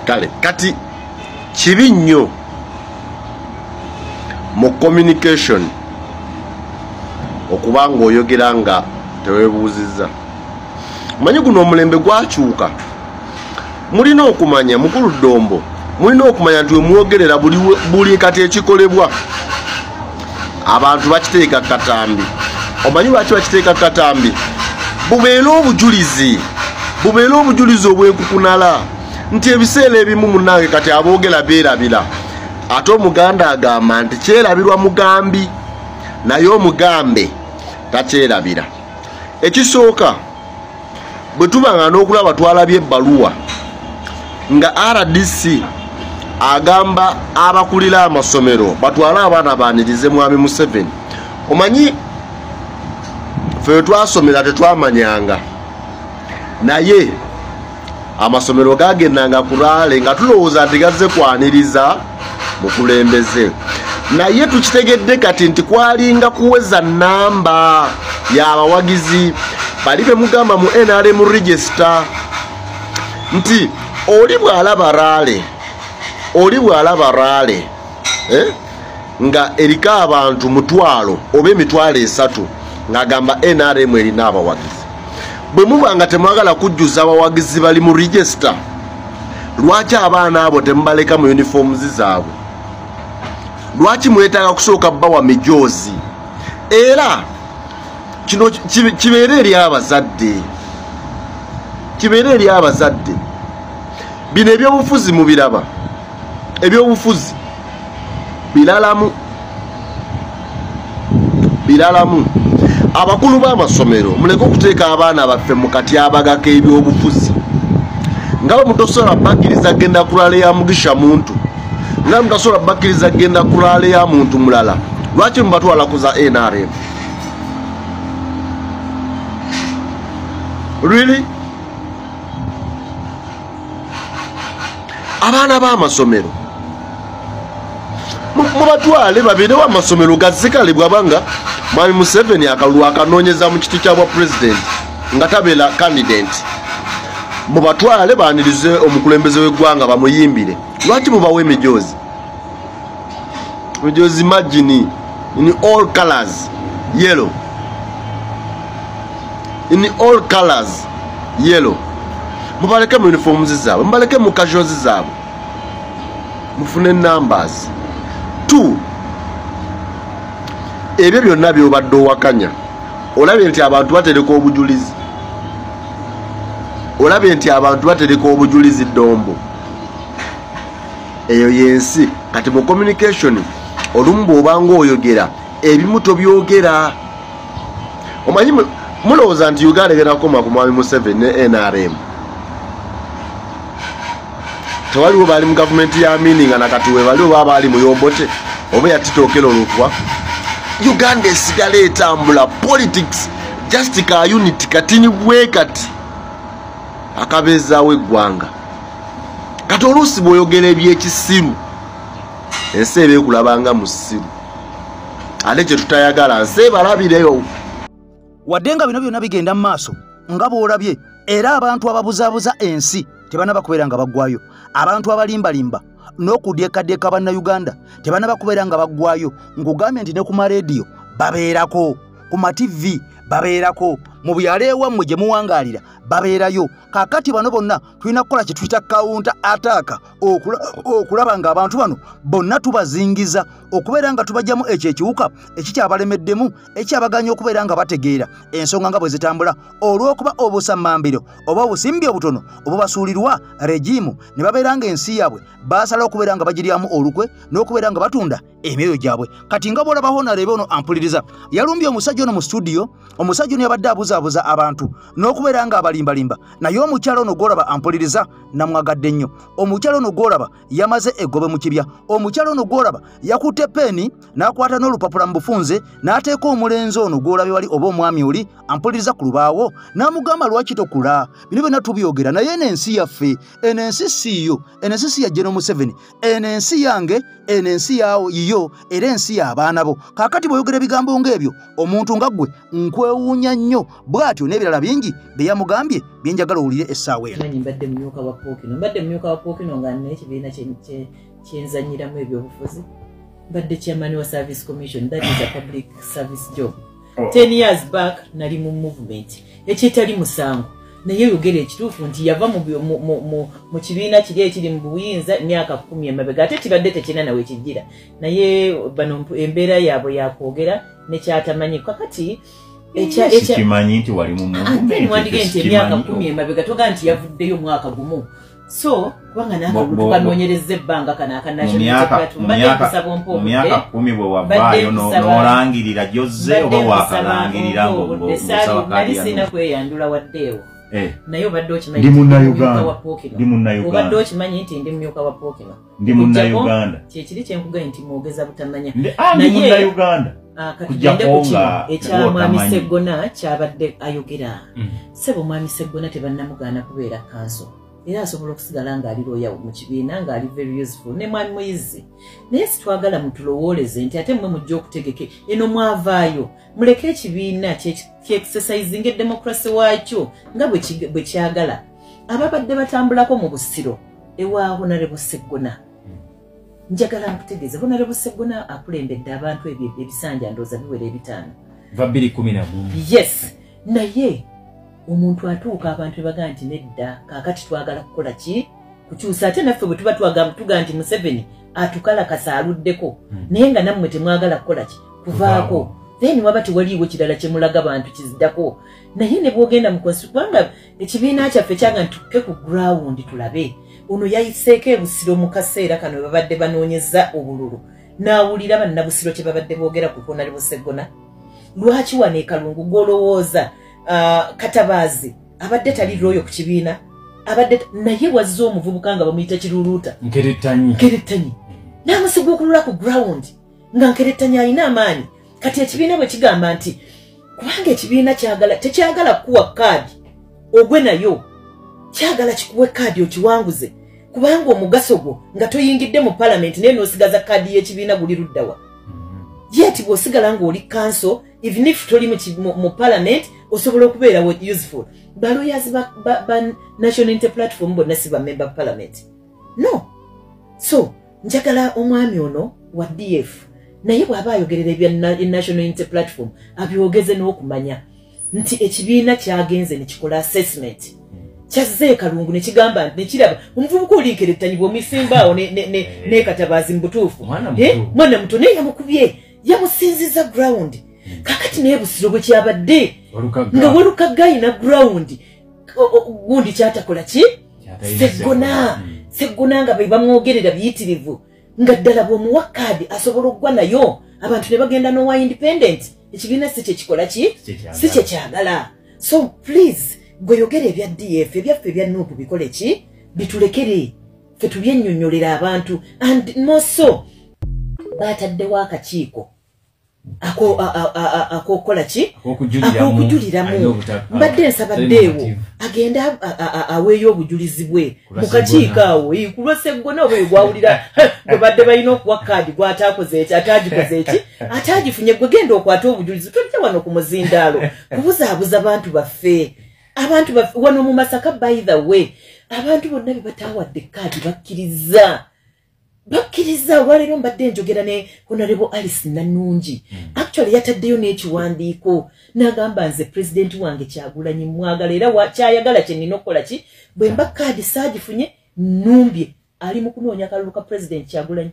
Kale kati kibi nnyo mu communication okuba ng'oyogera nga teweebuuzizza. Omanyi guno omulembe gwakyuka. Mulina okumanya, mukulu Dombo, mulina okumanya nti wemwogerera buli kati ekikolebwa abantu bakiteeka katambi. Omanyi lwaki bakiteeka katambi? Bubeere obujulizi, bubeere obujulizi obw'enkukunala nti ebiseera ebimu munnange kati aboogera beerabira. Ate Omuganda agamba nti kyerabirwa mugambi, naye omugambe takyerabira. Ekisooka, bwe tuba nga n'okulaba twalabye ebbaluwa nga RDC agamba abakulira amasomero batwale abaana baanirize Mwami Museveni. Omanyi ffe twasomera tetwamanyanga, naye amasomero gagendanga ku rally nga tulowooza nti gazze kwaniriza mukulembeze, naye tukitegedde kati nti kwalinga kuweza namba y'abawagizi bali be mugamba mu NRM register nti oli bw'alaba rally, oli bw'alaba rally nga eriko abantu 500 oba 300,000 ng'agamba NRM erina abawagizi. Bwe muba nga temwagala kujjuza abawagizi bali mu register, lwaki abaana abo temubaleka mu uniforms zaabwe? Lwaki mwetaaga kusooka bawa mijoozi? Era kino kibeere eri abazadde, kibeere eri abazadde. Bino ebyobufuzi mubiraba, ebyobufuzi biralamu, biralamu. Abakulu b'amasomero muleke okuteeka abaana baffe mu katyabaga k'ebyobufuzi. Nga bwe mutasobola bakkiriza kugenda ku rally ya Mugisha Muntu, nga mutasobola bakkiriza kugenda ku rally ya muntu mulala, lwaki mubatwala ku za NRM? Really? Abaana b'amasomero mubatwale babeerewo amasomero gazikale, bw'abanga Mwami Museveni akalulu akanoonyeza mu kiti kya bwa president nga tabeera candidate, mubatwale baanirize omukulembeze w'eggwanga bamuyimbire. Lwaki mubawa emijoozi? Emijoozi imagine in all colors yellow, in all colors yellow. Mubaleke mu uniforms zaabwe, mubaleke mu casuals zaabwe, mufune numbers. 2, Ebyo byonna by'obadde owakanya, olabye nti abantu batereka obujulizi, olabye nti abantu batereka obujulizi ddombo. Eyo yensi. Kati mu communication olumu bw'obanga oyogera ebimu tobyogera. Omanyi mulowooza nti Uganda egenda kukoma ku Mwami Museveni ne NRM? Tewaliwo baali mu gavumenti ya Amini nga nakati we bali, oba baali mu Yombote oba yatitookera olutwa. Uganda esigala etambula. Politics just ka unit katini bwe kati akabeezaawo eggwanga. Kati oluusi bw'oyogera ebyekisiru ensi eba ekulabanga musiru, ate kye tutayagala nsi ebalabireyo. Wadde nga bino byonna bigenda mu maaso nga bw'olabye, era abantu ababuzaabuza ensi tebannaba kubeera nga baggwayo. Abantu abalimbalimba n'okudyekadyeka bannayuganda tebannaba kubeera nga baggwayo. Nkugambye nti ne ku marediyo babeerako, ku ma TV babeerako, mu byalo ewammwe gye muwangaalira babeerayo. Kaakati bano bonna tulina kukola kye tuyita counter attack, okulaba ng'abantu bano bonna tubazingiza, okubeera nga tubajjamu ekyo ekiwuka ekikyabalemeddemu, ekyabaganya okubeera nga bategeera ensonga nga bwe zitambula, olw'okuba obusammambiro oba obusimbi obutono obubasuulirwa regimu ne babeera ng'ensi yaabwe baasala okubeera nga bagiryamu olukwe n'okubeera nga batunda emyoyo gyabwe. Kati nga bw'olaba Honorable ono ampuliriza, yalumbye omusajja ono mu studio. Omusajja ono yabadde abuzaabuza abantu n'okubeera nga abalimbalimba, naye omukyala ono gw'olaba ampuliriza namwagadde nnyo. Omukyala ono gw'olaba yamaze eggobe mu kibya. Omukyala ono gw'olaba yakutte peeni n'akwata n'olupapula mu bufunze n'ateeka omulenzi ono gw'olabye wali oba omwami oli ampuliriza ku lubaawo n'amugamba, lwaki tokula? Bino byonna tubyogera, naye eno ensi yaffe, eno ensi siiyo, eno ensi si ya General Museveni, eno ensi yange, eno ensi yaawo yiyo, era ensi y'abaana bo. Kaakati bw'oyogera ebigambo ng'ebyo omuntu nga ggwe nkwewuunya nnyo. Bw'atyo n'ebirala bingi bye yamugambye bye njagala owulire essaawa eno. Mbadde mumyuka wa Pookino, mbadde mumyuka wa Pookino nga nina ekibiina kyenzanyiramu ebyobufuzi. Mbadde chairman wa Service Commission, that is a public service job. 10 years back nali mu movement ekyetali musango, naye yogera ekituufu nti yava mu kibiina kiri ekiri mu buyinza emyaka 10 emabega, ate kibadde tekirina nawe kijjira. Naye bano embeera yaabwe yakwogera nekyatamanyi. Kakati sikimanyi nti wali mu movement, wandige nti emyaka 10 emabega toga nti yavuddeyo mwaka gumu. So kubanga nakatunoonyereza ebbanga kano aka National Platform, mbadde nkusaba ompe obudde. Mu myaka 10 bwe wavaayo n'olangirira gy'ozze oba waakalangirira ng'osaba kaadi ya sirina kweyandula waddeewo. Naye obadde okimanyi ndi munnayuganda, obadde okimanyi nti ndi mumyuka wa Pookino, ndi munnayuganda. Kyekiri kyenkugambye nti mwogeza butamanya. Ndi munnayuganda. Katugende ku kino ekya Mwami Sseggona kyabadde ayogera. Ssebo Mwami Sseggona tebannamugaana kubeera kanso, era asobola okusigala ng'ali looya mu kibiina ng'ali very useful ne Mwami Muyizi. Naye sitwagala mutulowooleze nti ate mmwe mujja okutegeke eno mwavaayo, muleke ekibiina kyexercisinga edemocracy waakyo nga bwe kyagala. Ababadde batambulako mu Busiro ewa Honorable Sseggona, njagala nkutegeeze Honorable Sseggona akulembedde abantu ebyo ebisanja ndowooza biwera 5 va 2011. Yes, naye omuntu atuuka abantu baga nti nedda, kaakati twagala kukola ki? Kukyusa. Ate naffe bwe tuba tuga nti Museveni atukalakasa aluddeko, naye nga nammwe temwagala kukola ki? Kuvaako. Then waba tewaliiwo kirala kye mulaga bantu kiziddako. Naye ne bw'ogenda mu kubanga ekibiina kyaffe kyaga nti tukke ku ground tulabe. Ono yayiseeko e Busiro mu kaseera kano babadde banoonyeza obululu, n'awulira bannabusiro kye babadde boogera ku Honorable Sseggona. Lwaki wano e Kalungu gw'olowooza Katabaazi abadde tali looyo ku kibiina, abadde naye wazze omuvubuka nga bamuyita Kiruluuta Nkerettanyi n'amusigwa ku ground nga Nkerettanyi alina amaanyi. Kati ekibiina bwe kigamba nti kubanga ekibiina kyagala tekyagala kukuwa kaadi ogwe nayo, kyagala kikuwe kaadi okiwanguze, kubanga omugaso gwo nga toyingidde mu palamenti naye n'osigaza kaadi y'ekibiina guli luddawa. Yet bw'osigala ng'oli council, even if toli mu parliament, osobola okubeera useful. Ba lawyers ba National Unity Platform bonna si ba member parliament. No. So njagala omwami ono wa DF naye bw'aba ayogerera ebya National Unity Platform abyogeze n'okumanya nti ekibiina kyagenze ne kikola assessment. Kyazze Kalungu ne kigamba nti ne kiraba omuvubuka oli Nkerettanyi bw'omusimbaawo ne Katabaazi mu butuufu. Mwana muto naye yamukubye. Yamusinziza ground. Kakati naye Busiro bwe kyabadde nga Walukagga ayina ground, gundi kyatakola ki? Seggona. Seggona nga be bamwogerera biyitirivu, nga ddala bw'omuwa kaadi asobola okugwa nayo, abantu ne bagenda n'owa independent. Ekibiina si kyekikola ki? Si kyekyagala. So please, gwe yogera ebya DF, ebyaffe ebya NUP bikole ki? Bitulekere ffe tubyennyonnyolera abantu. And more so, bataddewo akakiiko akokukola ki? Ak'okujuliramu. Mbadde nsabaddeewo agende aweeyo obujulizi bwe mu kakiiko awo, ku lwa Seggona oba gwawulira gwe badde balina okuwa kaadi gw'ataakoze eki, ataagikoze eki, ataagifunye. Gwe genda okwate obujulizi, tojja wano ku muzindaalo kubuzaabuza bantu baffe. Abantu baffe wano mu Masaka, by the way, abantu bonna be bataawadde kaadi bakkiriza. Bakkiriza. Olwaleero mbadde njogera ne Honorable Alice Nannungi. Actually yataddeyo n'ekiwandiiko n'agamba, nze pulezidenti wange Kyagulanyi mwagala, era kyayagala kye nnina okukola ki? Bwe mba kaadi saagifunye, nnumbye ali mu kunoonya kalulu ka Pulezidenti Kyagulanyi.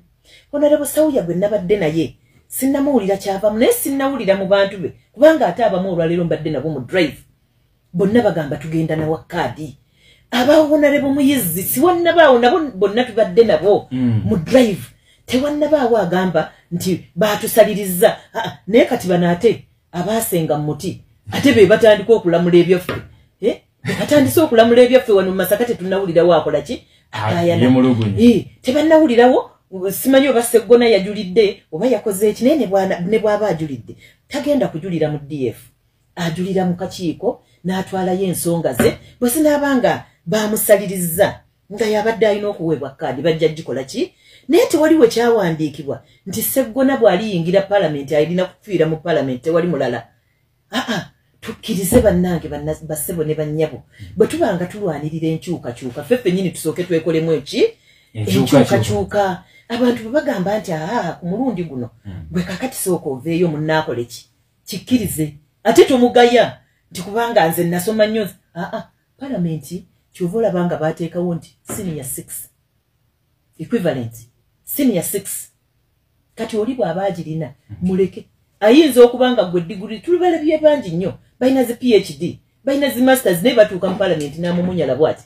Honorable Sauya gwe nabadde naye sinnamuwulira kyavamu, naye sinnawulira mu bantu be, kubanga ate abamu olwaleero mbadde nabo mu drive, bonna bagamba tugenda nawa kaadi. Aba Honorable Muyizi siwannabaawo, nabo bonna tubadde nabo mu drive, tewannabaawo agamba nti baatusaliriza. Naye kati bano ate abaasenga mu muti ate be batandika okulamula ebyaffe, batandise okulamula ebyaffe wano mu Masaka. Tetunnawulirawo akola ki, akayana, tebannawulirawo. Simanyi oba Seggona yajulidde oba yakoze eki, naye ne bw'aba ajulidde tagenda kujulira mu DF, ajulira mu kakiiko n'atwalayo ensonga ze. Bwe zinaabanga bamusaliriza nga yabadde alina okuweebwa kaadi, bajja gikola ki? Naye tewaliwo kyawandiikibwa nti Seggona bw'aliyingira palamenti alina kufiira mu palamenti, tewali mulala. Aa, tukkirize bannange, bassebo ne bannyabo, bwe tubanga tulwanirira enkyukakyuka, ffe ffennyini tusooke twekolemu eki? Enkyukakyuka. Abantu bwe bagamba nti aa, ku mulundi guno gwe kakati sooka oveeyo munnaakole ki, kikkirize. Ate tomugaya nti kubanga nze nasoma nnyo. Aa, palamenti kyova olaba nga bateekawo nti senior 6 equivalent, senior 6. Kati oli bw'aba agirina muleke, ayinza okuba nga gwe diguri, tulibalabye bangi nnyo balina zi PhD, balina zi masters, naye batuuka mu palamenti n'amumunyala bw'ati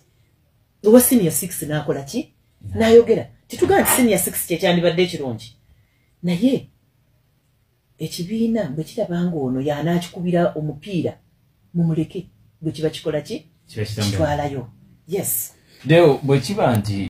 owa senior 6 n'akola ki? N'ayogera. Tetugamba nti senior 6 kyekyandibadde ekirungi, naye ekibiina bwe kiraba nga ono y'anaakikubira omupiira, mumuleke, bwe kiba kikola ki, kitwalayo. Yes. Deo, bwe kiba nti